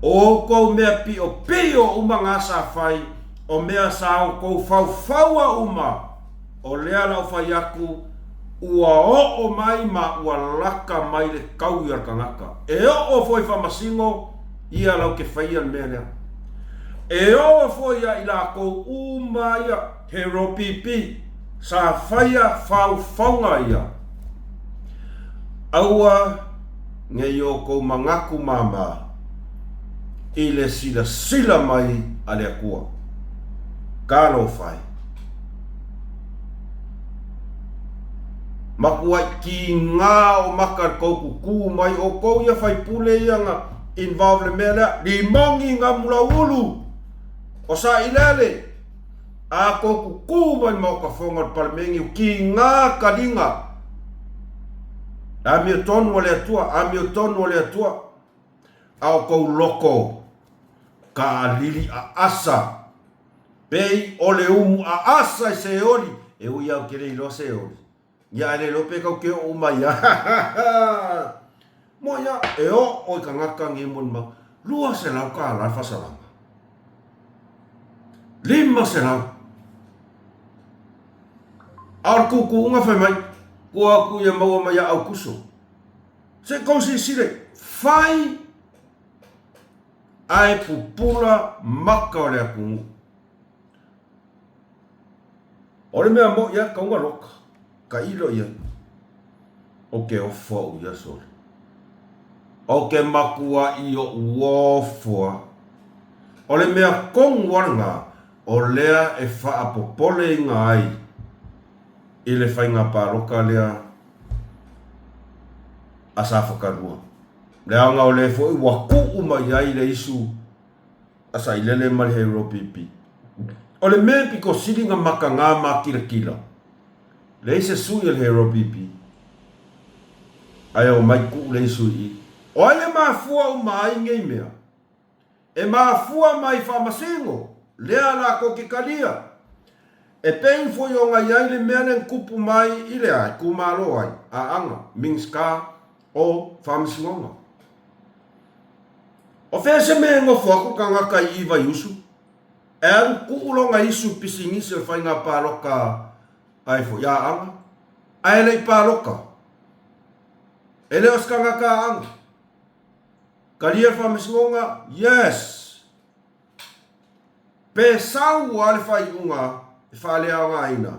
O outou mea piʻopiʻo uma gā sa fai, o mea sa outou faufaua uma, O lea la ou fai atu, ua oo mai ma ua laka mai le kaui a le tagata. E oo foi i faamasino ia lau te faia le mea lea. E oo foi ia i lakou uma ia he ropipi sa faia faufauga ia. Aua. Nei outou manatu māmā i le silasila mai a le Atua. Talofa e! Matuai kīgā o maka le tou tutū mai outou ia faipule ia na involve le mea lea, limogi na mulaulu o sailele a tou tutū mai le Maota Fono a le Palemene ua kīgā taliga le amiotonu a le Atua, amiotonu a le Atua, a o tou loto taalili aasa Pei o le umu aasa i Seoli, e ui au ke le iloa Seoli. Ia ae le iloa pe kau ke oo mai a. Mo ia, e oo i kangaka nge mo mau. 200 kālā le faasalaga. 500. A o le kūkūʻuga fai mai, kua aku ia maua mai a Aukuso. Se i kou silasila, fai Ae pupula maka o le atunuu. O le mea moʻi a kauga loka, ka ilo i ai. O ke ofo aʻu ia sole. O ke makuaʻi oʻu ofo a. O le mea kogu a lena, o lea e faapopoleina ai i le faiga paloka lea a Safakalua. Leaga o lea foi ua kuu mai ai le isu a Sailele ma le Hero PP. O le mea pito sili na makaga ma kilakila, leai se sui a le Hero PP. Ae omai kuu le isu i i. O ai e mafua uma ai nei mea? E mafua mai faamasino, lea latou te talia. E pei foi ona i ai le mea lea na tupu mai i le a itumalo ai, Aana, Minisita o Faamasinoga. O fea se mea e nofo atu tagata i i Vaiusu, e alu tuu lona isu i pisinisi o le faiga palota ai foi Aana, ae le i palota. E le o se tagata Aana. Talia le Faamasinoga, Yes! Pe sau lava le faaiuga e faaleaogaina,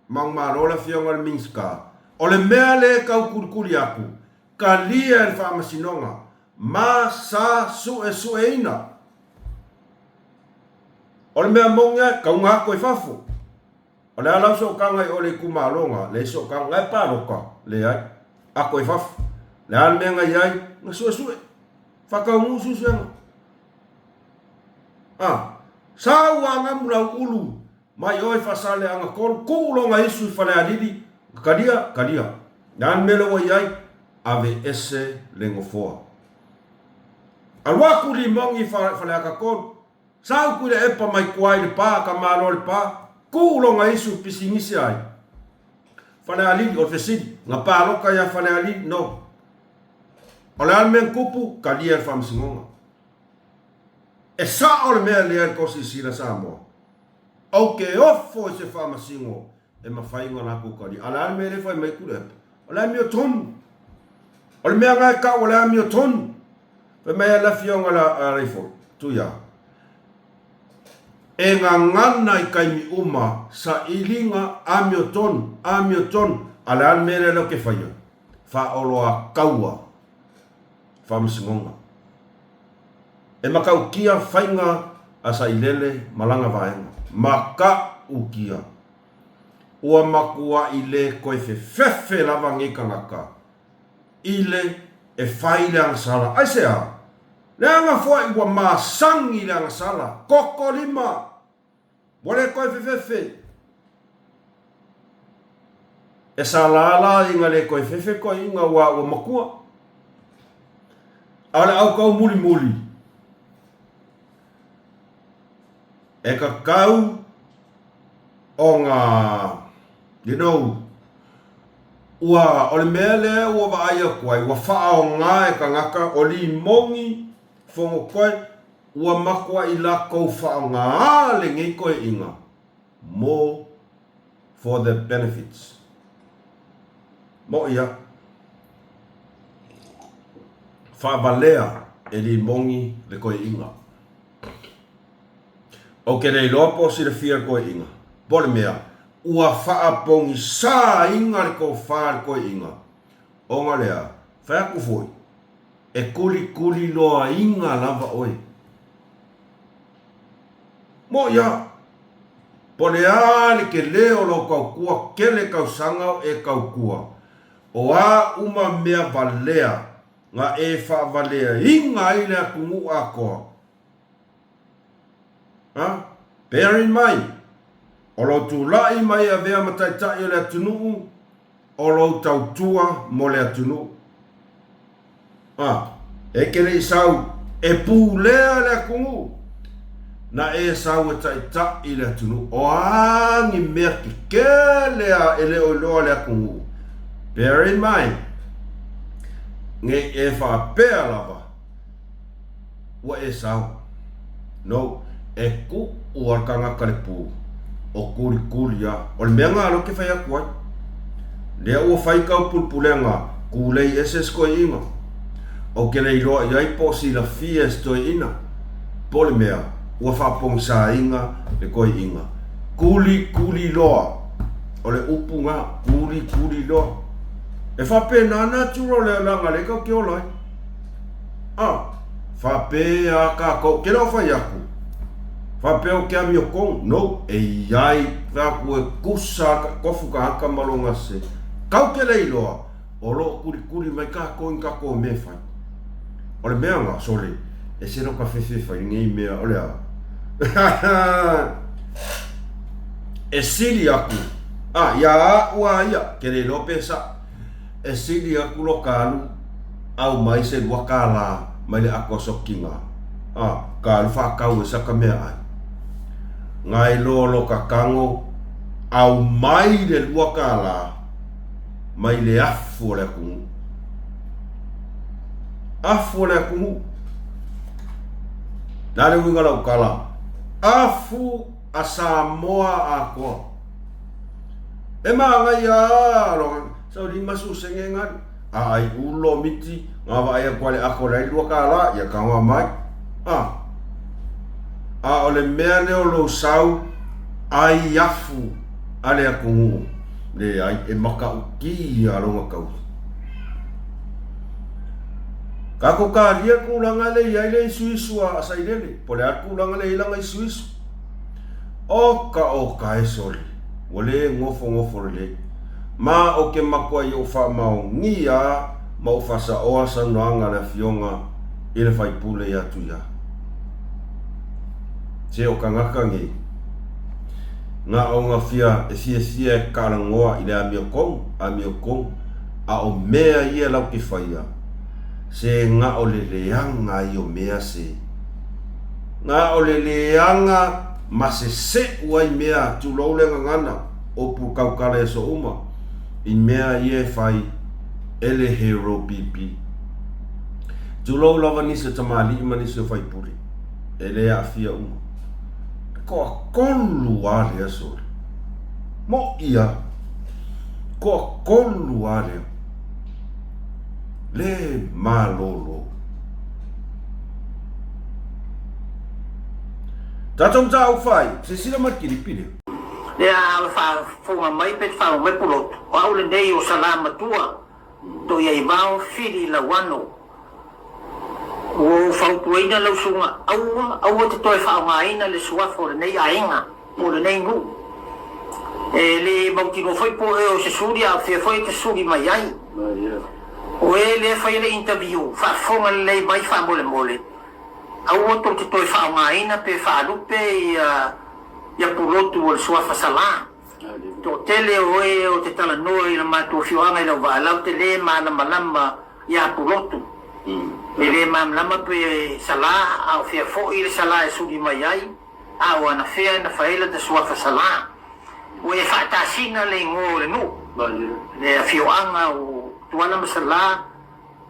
manumalo le Afioga i le Minisita, o le mea lea e tau kulikuli atu, talia e le Faamasinoga ma sa suesueina. O le mea moni lava, e tauga atu i fafo. O le a lau sootaga i o le itumalo na, leai sootaga, na e palota, leai, ato i fafo. Le a le mea na i ai, na suesue, faataunuu suesuega. A, sau a gamu lau ulu, mai oe Faasaleaga 3, tuu lona isu i Falealili, talia, talia. Le a le mea lea ua i ai, ave ese le nofoa. Alu atu Limogi i Faleata 3, Sau Tuilaepa mai tua i Lepa, ka Malo o Lepa, tuu lona isu i pisinisi ai. Falealili, o le fesili, na palota ia Falealili? No. O le a le mea na tupu? Talia le faamasinoga. E sao le mea lea i le tou silasila Samoa. Ou te ofo i se faamasino e mafai ona latou talia. A o le a le mea lea e fai mai Tuilaepa? O le amiotonu. O le mea lena e tau o le amiotonu. Fai mai a le afioga a Leifolo, Tuia, e gagana i taimi uma sailiga amiotonu, amiotonu. A le a le mea lea lea ou te faia? Faaoloataua faamasinoga. E matautia faiga a Sailele ma lana vaega. Matautia. Ua matuai le toe fefefe lava nei tagata i le e fai le agasala. Aisea? Leaga foi ua masani le agasala, koko lima, ua le toe fefefe. E sala la ina le toe fefe toeaiina aua ua matua. A o le aukau mulimuli, e tatau ona, you know, ua, o le mea lea ua vaai atu ai, ua faaaoga e tagata o limogi fonotoe, ua matuai latou faaaoga lenei toeaiina mo for the benefits. Moʻi a. Faavalea e limogi le toeaiina. Ou te le iloa po o silafia le toeaiina, po o le mea ua faapogisaina le tofa i le toeaiina, ona lea, fai atu foi. E kulikuli loaina lava oe. Moʻi a! Po le a le kele o lou kautua kele kausaga o e kautua, o a uma mea valea na e faavaleaina ai le atunuu atoa. A? Bear in mind, o lou tulaʻi mai avea ma taitai o le atunuu, o lou tautua mo le atunuu. A, e ke le i sau e pulea le atunuu, na e sau e taʻitaʻi le atunuu. O a ni mea kekele a e le o iloa le atunuu? Bear in mind, nei e faapea lava ua e sau. No, e kuʻu a le kanaka le pū, o kulikuli a. O le mea na lea ou te fai atu ai. Lea ua fai kau pulepulega kūlei ese se toeaina. Ou te le iloa i ai po o silafia e se toeaina, po o le mea ua faapogisaina le toeaina. Kulikuli loa. O le upu na, kulikuli loa. E faapena natural le alaga lea tatou te ola ai. A, faapea kākou, ke leo fai aku, faapea o ke amiotonu, no, e iai fai aku e kusa ka kofu ka aka ma lona se, kau ke le iloa, o lo o kulikuli mai kākou i kākou mea e fai. O le mea na, sole, e se lo ka fefe fai nei mea, o le a? E sili aku, a, ia a'u a ia, ke le iloa pe saʻo, E sili aku lo ka alu au mai se $2 mai le ʻako sokiga a ka alu faakau e sa ka meaʻai. Ngai lo lo ka kago au mai le $2 mai le afu o le atunuu. Afu o le atunuu. Na le uiga lau tala, afu a Samoa atoa. E māngai a lo sau 50 sene ngalu. A ai ulo miti, ngā vaai aku a le ako le ai $2, ia kagoa mai. A, a o le mea lea o lou sau, ai afu a le atunuu, leai, e mataʻutia lona taui. Kākou kālia le tulaga lea i ai le isuisu a Sailele, po o le a le tulaga lea i ai lana isuisu. Oka oka e sole, ua lē nofonofo lelei. Ma o ke makuai i ou faamaonia ma ou faasaoa saunoaga a le Afioga i le Faipule iā Tuiā. Se o kanaka nei, na o na fia e fiafia e kalagoa i le amiotonu, amiotonu, a o mea ia lau ke faia, se na o le leaga ia o mea se. Na o le leaga ma seseʻu ai mea, tulou le gagana, ʻopu kaukala i aso uma, i mea ia e fai e le Hero BP. Tulou lava nisi o tamalii ma nisi o faipule, e le aafia uma. E toatolu a lea sole. Moʻi a. Toatolu a lea. Le malolo. Tatou mataupu fai, silasila mai le kilipi lea. Lea a faafofoga mai pe te faafofoga mai Pulotu, o au lenei o Salamatua, Toiaivao Fili Lauano. Ua ou fautuaina lau susuga, aua, aua te toe faaaogaina le suafa o lenei aiga po o lenei nuu. E le mautinoa foi po o ea o se suli a o fea foi e te suli mai ai. O e lea e faia le interview, faafofoga lelei mai faamolemole, aua tou te toe faaaogaina pe faalupe ia ia Pulotu o le suafa Salã. Toatele o e o te talanoa i le matou afioaga i Lauvaa latou te le malamalama ia Pulotu. E le malamalama pe Salã a o fea foi le Salã e suli mai ai, a o anafea na fai ai lata suafa Salã. Ua e faatasina le igoa o le nuu, le afioaga o Tuala ma Salã,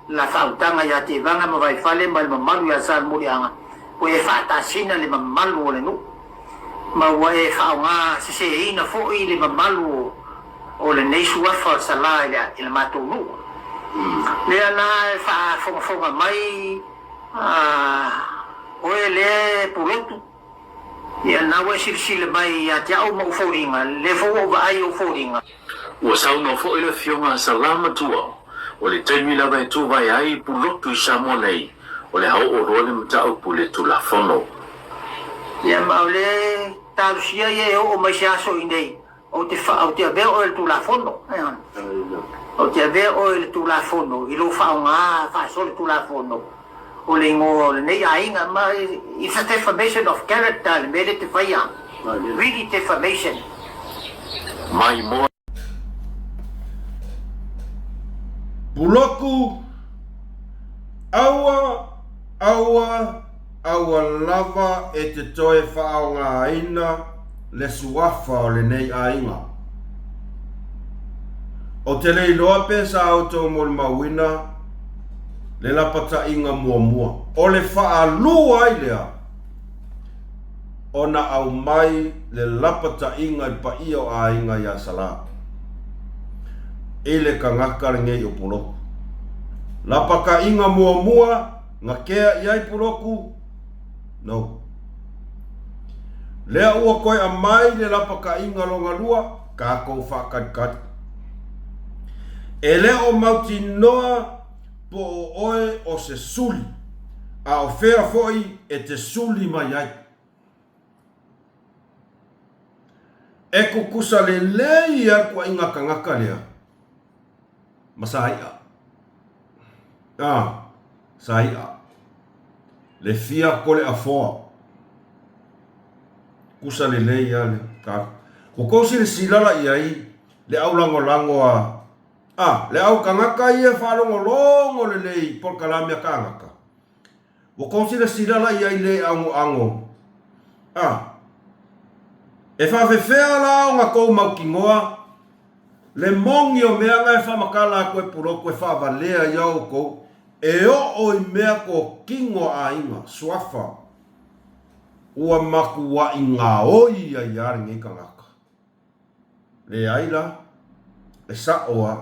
la faautaga ia Tevaga ma Vaifale ma le mamalu ia Salemuliaga, ua e faatasina le mamalu o le nuu, ma ua e faaaoga seseina foi le mamalu o lenei suafa Salã i le matou nuu. Lea la e faafogafoga mai oe lea e Pulotu, Ia, na ua e silasila mai ia te au ma ou foliga, lea foi ua ou vaai i ou foliga. Ua saunoa foi le Afioga a Salamatua. O le taimi lava e tuvae ai Pulotu i Samoa nei, o le a oo loa le mataupu i le Tulafono. Ia, ma o le talosia ia e oo mai se aso i nei, ou te fa, ou te avea oe i le Tulafono. Ou te avea oe i le Tulafono, i lou faaaoga faasolo Tulafono o le igoa o lenei aiga, ma it's a defamation of character le mea lea e te faia, really defamation. Mai moa. Puloku, Aua, aua, aua lava e te toe faaaogaina le suafa o lenei aiga. Ou te le iloa pe sa outou molimauina le lapataiga muamua o le faalua ai lea ona aumai le lapataiga i le paia o aiga iā Salā i le kagaka lenei o Puloku. Lapataiga muamua na kea i ai Puloku? No. Lea ua koe amai le lapataiga longalua, kakou faakalikali. E le o mautinoa po o oe o se suli, a o fea foi e te suli mai ai. E kukusa lelei a le kuaiga kagaka lea ma sa iʻa. A, sa iʻa. Le fia kole afoa. Kusa lelei a le ka. Ua kou silasila la i ai le au lagolago a A, le au kagaka ia e faalogologo lelei i polokalame a kānaka. Ua kou silasila la i ai le agoago. A, e faafefea la ona kou mautinoa le moni o mea na e faamatala atu e Pulotu e faavalea ia outou e oo i mea totino a aiga, suafa, ua matuai gaoi ai a lenei tagata. Leai la, e saʻo a.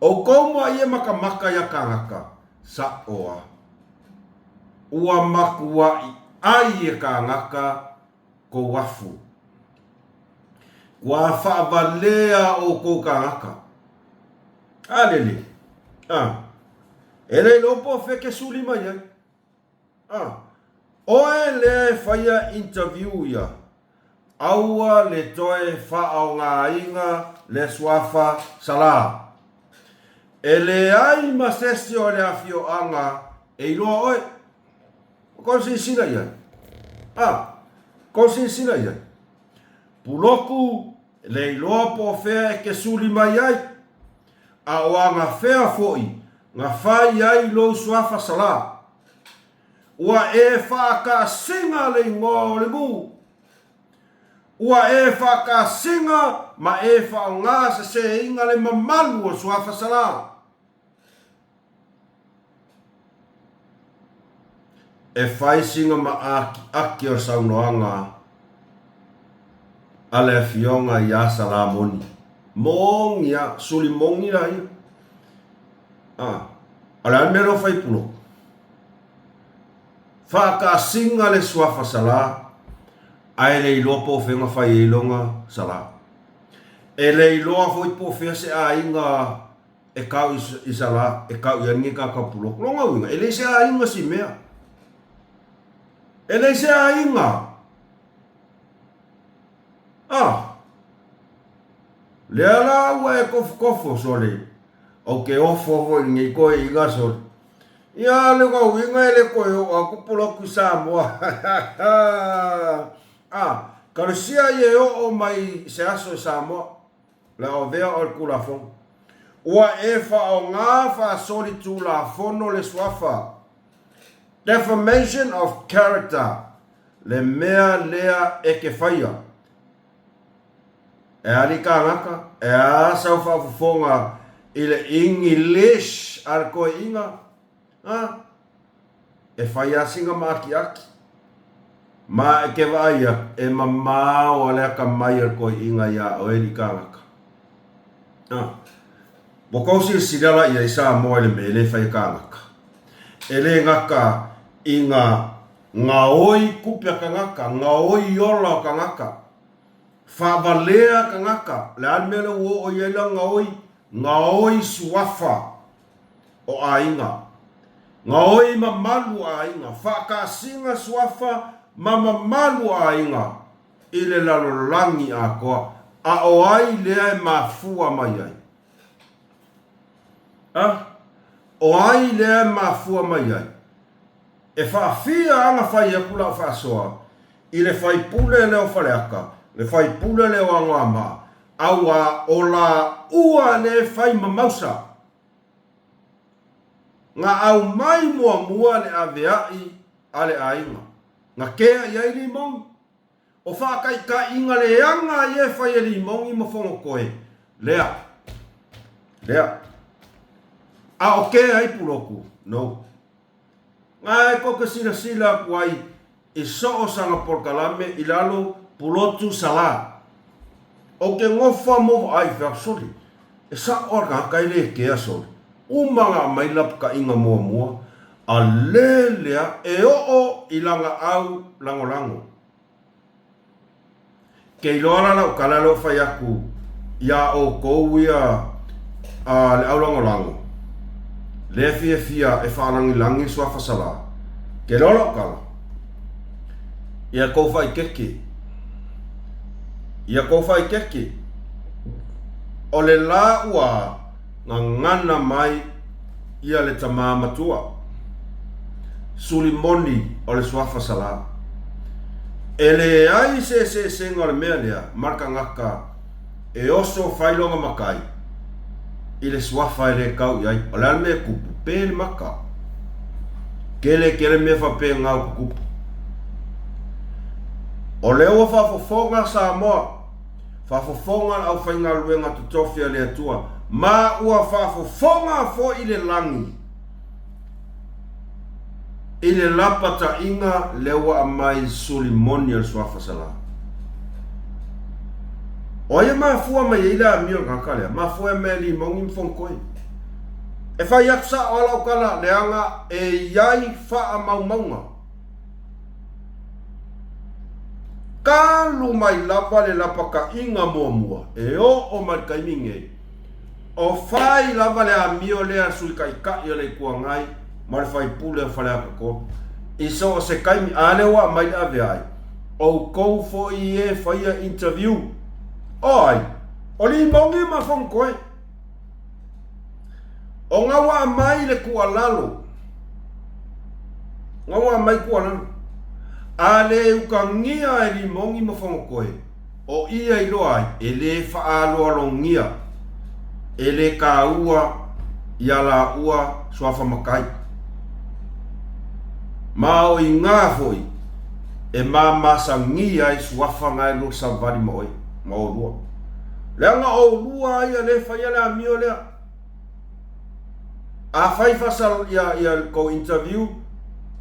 ʻOukou ma ia makamaka iā kānaka, saʻo a. Ua makuaʻi ʻai e kānaka kou afu. Ua faawalea ʻoukou kānaka. A lele, a. E le iloa po o fea ke suli mai ai. A. ʻOe lea e faia interview ia. Aua le toe faaaogaina le suafa Salā. E leai ma sesi o le afioaga e iloa oe. O kou silasila i ai? A, kou silasila i ai? Puloku le iloa po o fea e ke suli mai ai, a o aga fea foʻi na fai ai lou suafa Salā. Ua e faakasiga le igoa o le mu. Ua e faakasiga ma e faaaoga seseina le mamalu o Suafa Salā. E fai sina maakiaki o le saunoaga a le Afioga iā Salamoni. Moni a, suli moni la ia. A, o le a le mea lea o fai puloku? Faakasiga le suafa Salā, ae le iloa po o fea na fai ai lona Salā. E le iloa foi po o fea se aiga e kau i Salā, e kau i ai lenei kākau puloku. Lona uiga, e leai se aiga si mea. E leai se aiga. Ah! Lea la ua e kofokofo, sole. Ou ke ofo foi i lenei toeaiga, sole. Ia le uiga e le toe oo atu Pulotu i Samoa. Ah, kalosia ia e oo mai i se aso i Samoa, le a avea oe le Tulafono. Ua e faaaoga faasolitulafono le suafa, defamation of character, le mea lea e ke faia. E a li kānaka, e a sau faafofoga i le English a le toeaiga, a, e fai a sina maakiaki. Ma e ke vaai aku, e mamao a le akamai o le toeaiga iā oe li kānaka. A, ua kou silasila la i ai Samoa i le mea e le fai e kānaka. E le gata i ngā Gaoi kupe a kagaka, gaoi ola o kagaka, faavalea kagaka, le a le mea lea ua oo i ai la gaoi? Gaoi suafa. o aiga, gaoi mamalu o aiga, faakasiga suafa ma mamalu o aiga i le lalolagi atoa, a o ai lea e mafua mai ai? A, o ai lea e mafua mai ai? E faafia ana fai atu lau faasoa i le faipule lea o Faleata, le faipule lea o Anoamaa, auā o laua lea e fai ma mausa. Na aumai muamua le avea'i a le aiga, na kea i ai Limogi. O faataitaiga leaga ia e fai e Limogi ma Fonotoe, lea, lea. A o kea ai Pulotu? No. Na e tou te silasila atu ai i so o sana polokalame i lalo Pulotu Sala. Ou te nofa mo vaai fea sole. E sa'o a le tagata e le kea sole. Uma ona aumai lapataiga muamua a le lea e oo i lana au lagolago. Ke iloa la lau tala lea ua fai atu iā outou ia a le au lagolago lea e fiafia e faalagilagi le suafa Salā. Ke iloa lau tala, ia tou faaitete, ia tou faaitete, o le la ua gagana mai ia le tama matua, Sulimoni o le suafa Salā. E leai se eseesega o le mea lea ma le tagata e oso fai lona matai i le suafa e le tau i ai. O le a le mea e tupu? Pe le maka. Tele tele mea faapena ua tutupu. O lea ua faafofoga Samoa Faafofoga le aufaigaluega totofi a le Atua, ma ua faafofoga foi le lagi i le lapataiga lea ua aumai Sulimoni o le Suafa Salā. O ai e mafua mai ai le amio o le tagata lea? Mafua mai e Limogi ma Fonotoe. E fai atu sao lava lau tala, leaga e i ai faamaumauga. Talu mai lava le lapataiga muamua e oo mai le taimi nei, o fai lava le amio lea a le Sui Taitai o le Itu Agai ma le Faipule o Faleata 3. I so o se taimi, a lea ua aumai le aveai, outou foi e faia interview. O ai? O Limogi ma Fonotoe. O nga ua aumai le tuualalo, nga ua aumai tuualalo, a le utagia e Limogi ma Fonotoe, o ia iloa ai, e le faaaloalogia, e le taua ia laua suafa matai. Ma o iga foi e mamasagia ai suafa nga e lua savali ma oe, ma olua. Leaga o oulua ia lea e faia le amio lea. A fai fasa ia ia kou interview,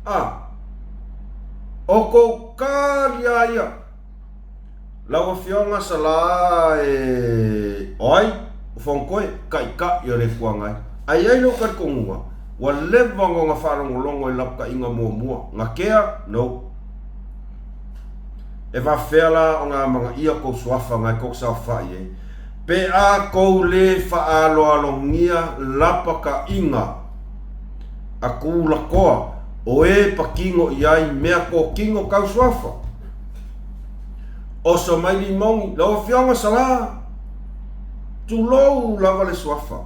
a o kou kali a ia. Lau Afioga Salā e o ai o Fonotoe, kaʻikaʻi o le Itu Agai. A i ai lou talitonuga, ua leva ona ona faalogologo i lapataiga muamua, na kea, no. E faafefea la ona amanaia kou suafa na e kou saofai ai, pe a kou lē faaaloalogia lapataiga a kulakoa o e patino i ai mea kotino tau suafa? Oso mai Limogi, lau Afioga Salā, tulou lava le suafa.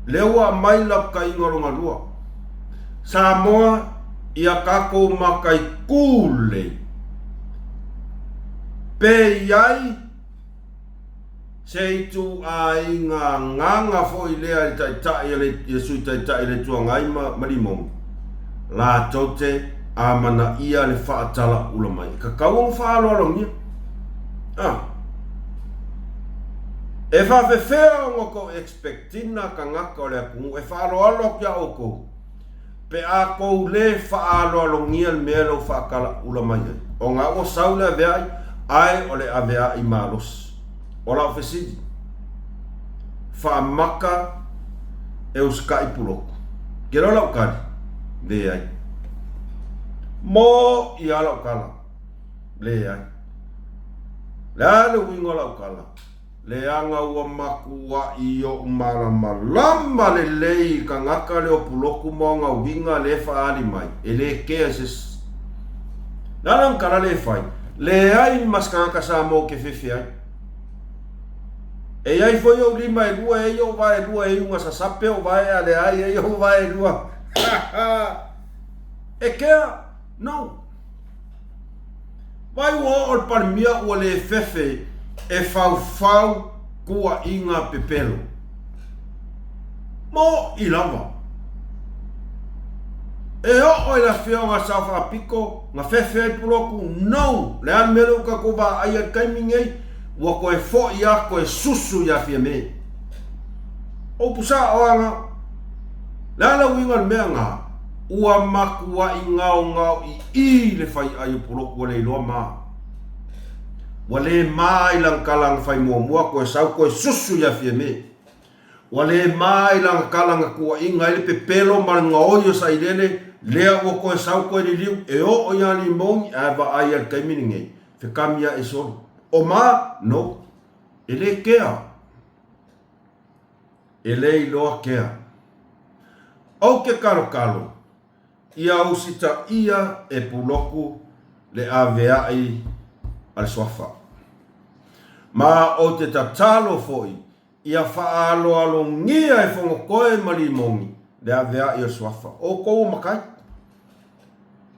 Lea ua aumai lapataiga lona lua. Samoa ia tatou mataitū lelei, pe i ai se ituaiga agaga foi lea i le Taitai o le i le Sui Taitai o le Itu Agai ma ma Limogi, latou te amanaia le faatalaula mai. E tatau ona faaaloalogia. A. E faafefea ona tou expect-ina tagata o le atunuu e faaaloalo atu ia outou? Pe a kou lē faaaloalogia le mea lea ua faatalaula mai ai, ona ua sau le avea'i, ae o le avea'i malosi. O lau fesili, faamaka e usita'i puloku? Ke loa lau tali, Leai. Mo ia lau tala, Leai. Le a le uiga o lau tala? Leaga ua makuaʻi oʻu malamalama lelei i kangaka le o puloku ma ona uiga le faaali mai, e le kea i se isi. Le a lana kala le fai, leai ma se kangaka Samoa ou ke fefe ai. E iai foi ou lima e lua, e iai ou vae e lua, e iai uga sasape ou vae a leai, e iai ou vae e lua. E kea? No. Vai ua oo le Palemia ua le fefe e faufau kuaʻiga pepelo. Moʻi lava. E oo i le afioga a Sao Faapito na fefe ai Puloku, no! Le a le mea lea ua tatou vaai ai i le taimi nei, ua toe foi a toe susu ia Fiame. O upu sao a na. Le a le uiga o le mea na? Ua matuai gaogaoiʻi le faiʻai o Puloku ua le iloa ma. Ua le ma i lana tala na fai muamua toe sau toe susu ia Fiame. Ua le ma i lana tala na tuuaiga ai le pepelo ma le gaoi o Sailele, lea ua toe sau toe liliu e oo ia Limogi ae vaai ia le taimi lenei, fekami ae solo. O ma? No. E le kea. E le iloa kea. Ou ke kalokalo, ia usitaia e Puloku le aveaʻi a le Suafa. Ma ou te tatalo foi ia faaaloalogia e Fonotoe ma Limogi le aveaʻi o le Suafa. Outou o matai.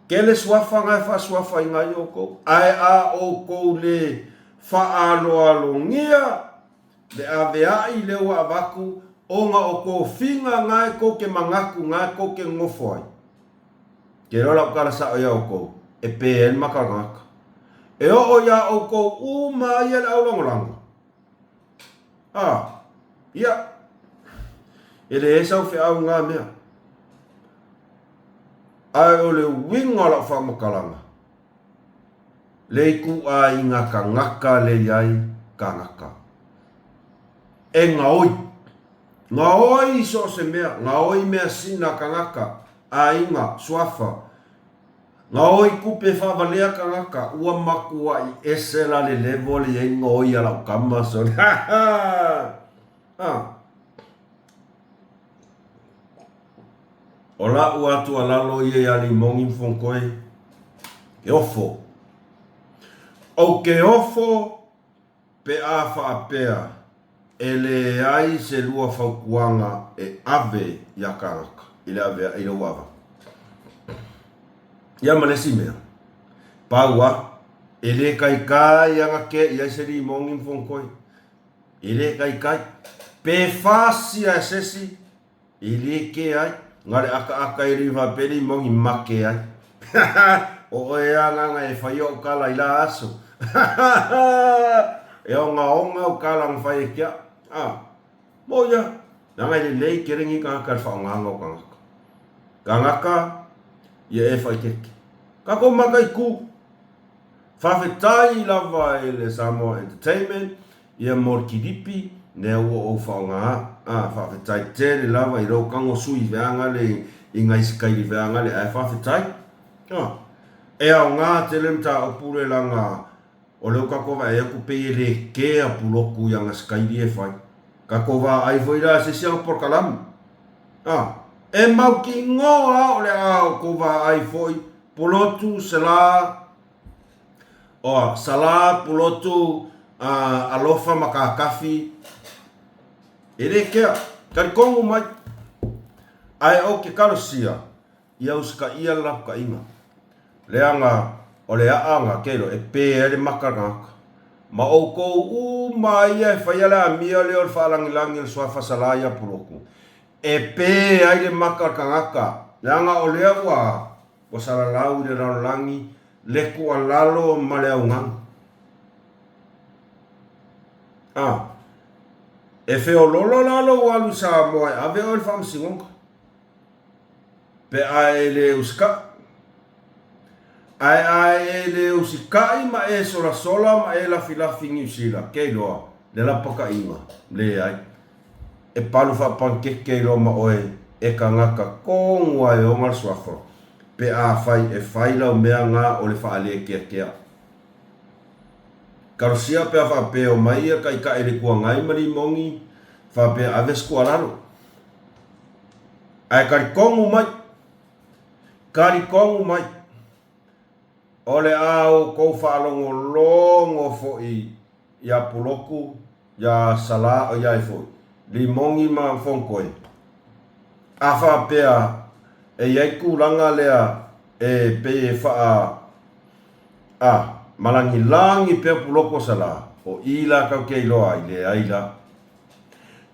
Kele Suafa na e faasuafaina ai outou, ae a outou le faaaloalogia Le aveaʻi lea ua avatu ona o tofiga na e tou te manatu na e tou te nonofo ai. Ke iloa lau tala sao iā outou, e pē ai le maka o le tagata. E oo iā outou uma ia le aulagolago. A, ia, e leai sau feau i na mea. Ae o le uiga o lau faamatalaga, Le ituaiga kangaka le iai kangaka. E gaoi. Gaoi i so o se mea, gaoi measina kangaka, aiga, suafa. Gaoi tupe faavalea kangaka, ua matuai ese la le level le iai gaoi a lau tama sole. Ah. O la'u a tuualalo ia iā Limogi ma Fonotoe, e ofo. Ou te ofo pe a faapea e leai se lua fautuaga e ave iā kānaka i le aveaʻi i lou ava. Ia ma le isi mea, pau a, e le kaikai ana kea i ai se Limogi ma Fonotoe. E le kaikai. Pe fasia e se isi, E le ke ai, nga le akaaka e le faapea moni make ai. O oe a nganga e fai ou kala i la aso. E ongaonga ou kala nga fai e kia. Ah, mo ia, nanga e lelei kele ngi kangaka le whaongaanga o kangaka. Kangaka, ia e whai keke. Ka ko maka i ku. Whawhetai lava e le Samoa Entertainment, Ia mo le kilipi, nea ua ou whaonga a, a, whawhetai tele lava i rou kango sui veanga le i ngai sikaili veanga le ae whawhetai. A, e aoga tele mataopu le langa o leo kako vae aku pei e le kea puloku i anga sikaili e whai. Kako vaai foi la se isi anga porokalamu. A, e mau ki ngoa o le a o ko vaai foi pulotu sela Oa, Salā, Pulotu, a, Alofa ma Kākafi, e le kea, talikongu mai. Ae o ke kalosia, ia usikaia le lapukaʻiga. Leaga o le aʻa nga kelo e pē ai le maka gaka. Ma ʻoukou uma ia e faia le amio lea o le faalagilagi o le suafa Salā iā Pulotu, e pē ai le maka o le kagaka, leaga o lea ua Ua salalau i le lalolagi le tuualalo ma le augaga. A, e feoloolo la lou alu i Samoa e ave oe i le faamasinoga, pe a e le usikaʻi. Ae a e le usikaʻi ma e solasola ma e lafilafi i Niu Sila, ke iloa, le lapakaʻiga, leai. E palu faapankeke iloa ma oe e kangaka kogu a e oga le suafa, pe afai e fai lau mea nga o le faalekeakea. Talosia pe a faapea omai ia taitai le Itu Agai ma Limogi faapea ave se tuualalo. Ae talitonu mai, talitonu mai, o le a outou faalogologo foi ia Pulotu, ia Sala, ia ai foi, Limogi ma Fonotoe. A faapea e i ai tulaga lea e pei e faa A, malagilagi pea Pulotu o Sala, o i la tatou te iloa ai, leai la.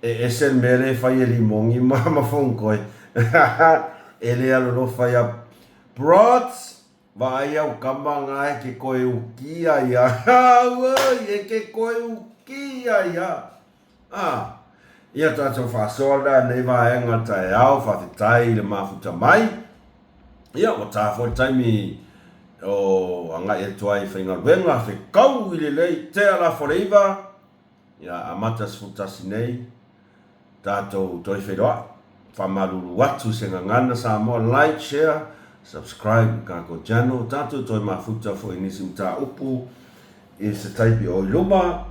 E ese le mea lea e fai e Limogi ma ma Fonotoe. E le alolofa ia Brods, vaai au tama na e ke toe ukia ia. Auoi, e ke toe ukia ia. A, ia tatou faasoa la nei vaega taeao, faafetai i le mafuta mai. Ia, ua ta foi le taimi o agai atu ai i faigaluega, fekau i lelei, tea lafo le iva, ia amata 11 nei, tatou toe feiloai. Faamalulu atu i se gagana Samoa, like, share, subscribe i tatou channel, tatou toe mafuta foi i nisi mataupu I se taimi o i luma,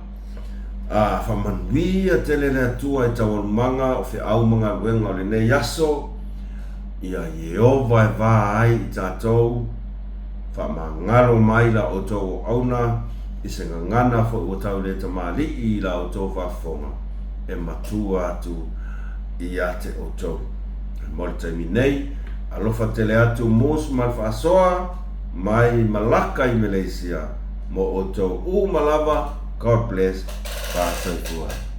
ā, faamanuia tele le Atua i taualumaga o feau ma galuega o lenei aso, ia Ieova e va ai i tatou, faamagalo mai la outou auauna i se gagana foi ua tau le tamalii i la outou faafofoga e matua atu ia te outou. Mo le taimi nei, alofa tele atu Moose ma le faasoa, mai Malaka i Malaysia mo outou uma lava God bless Fasoifua.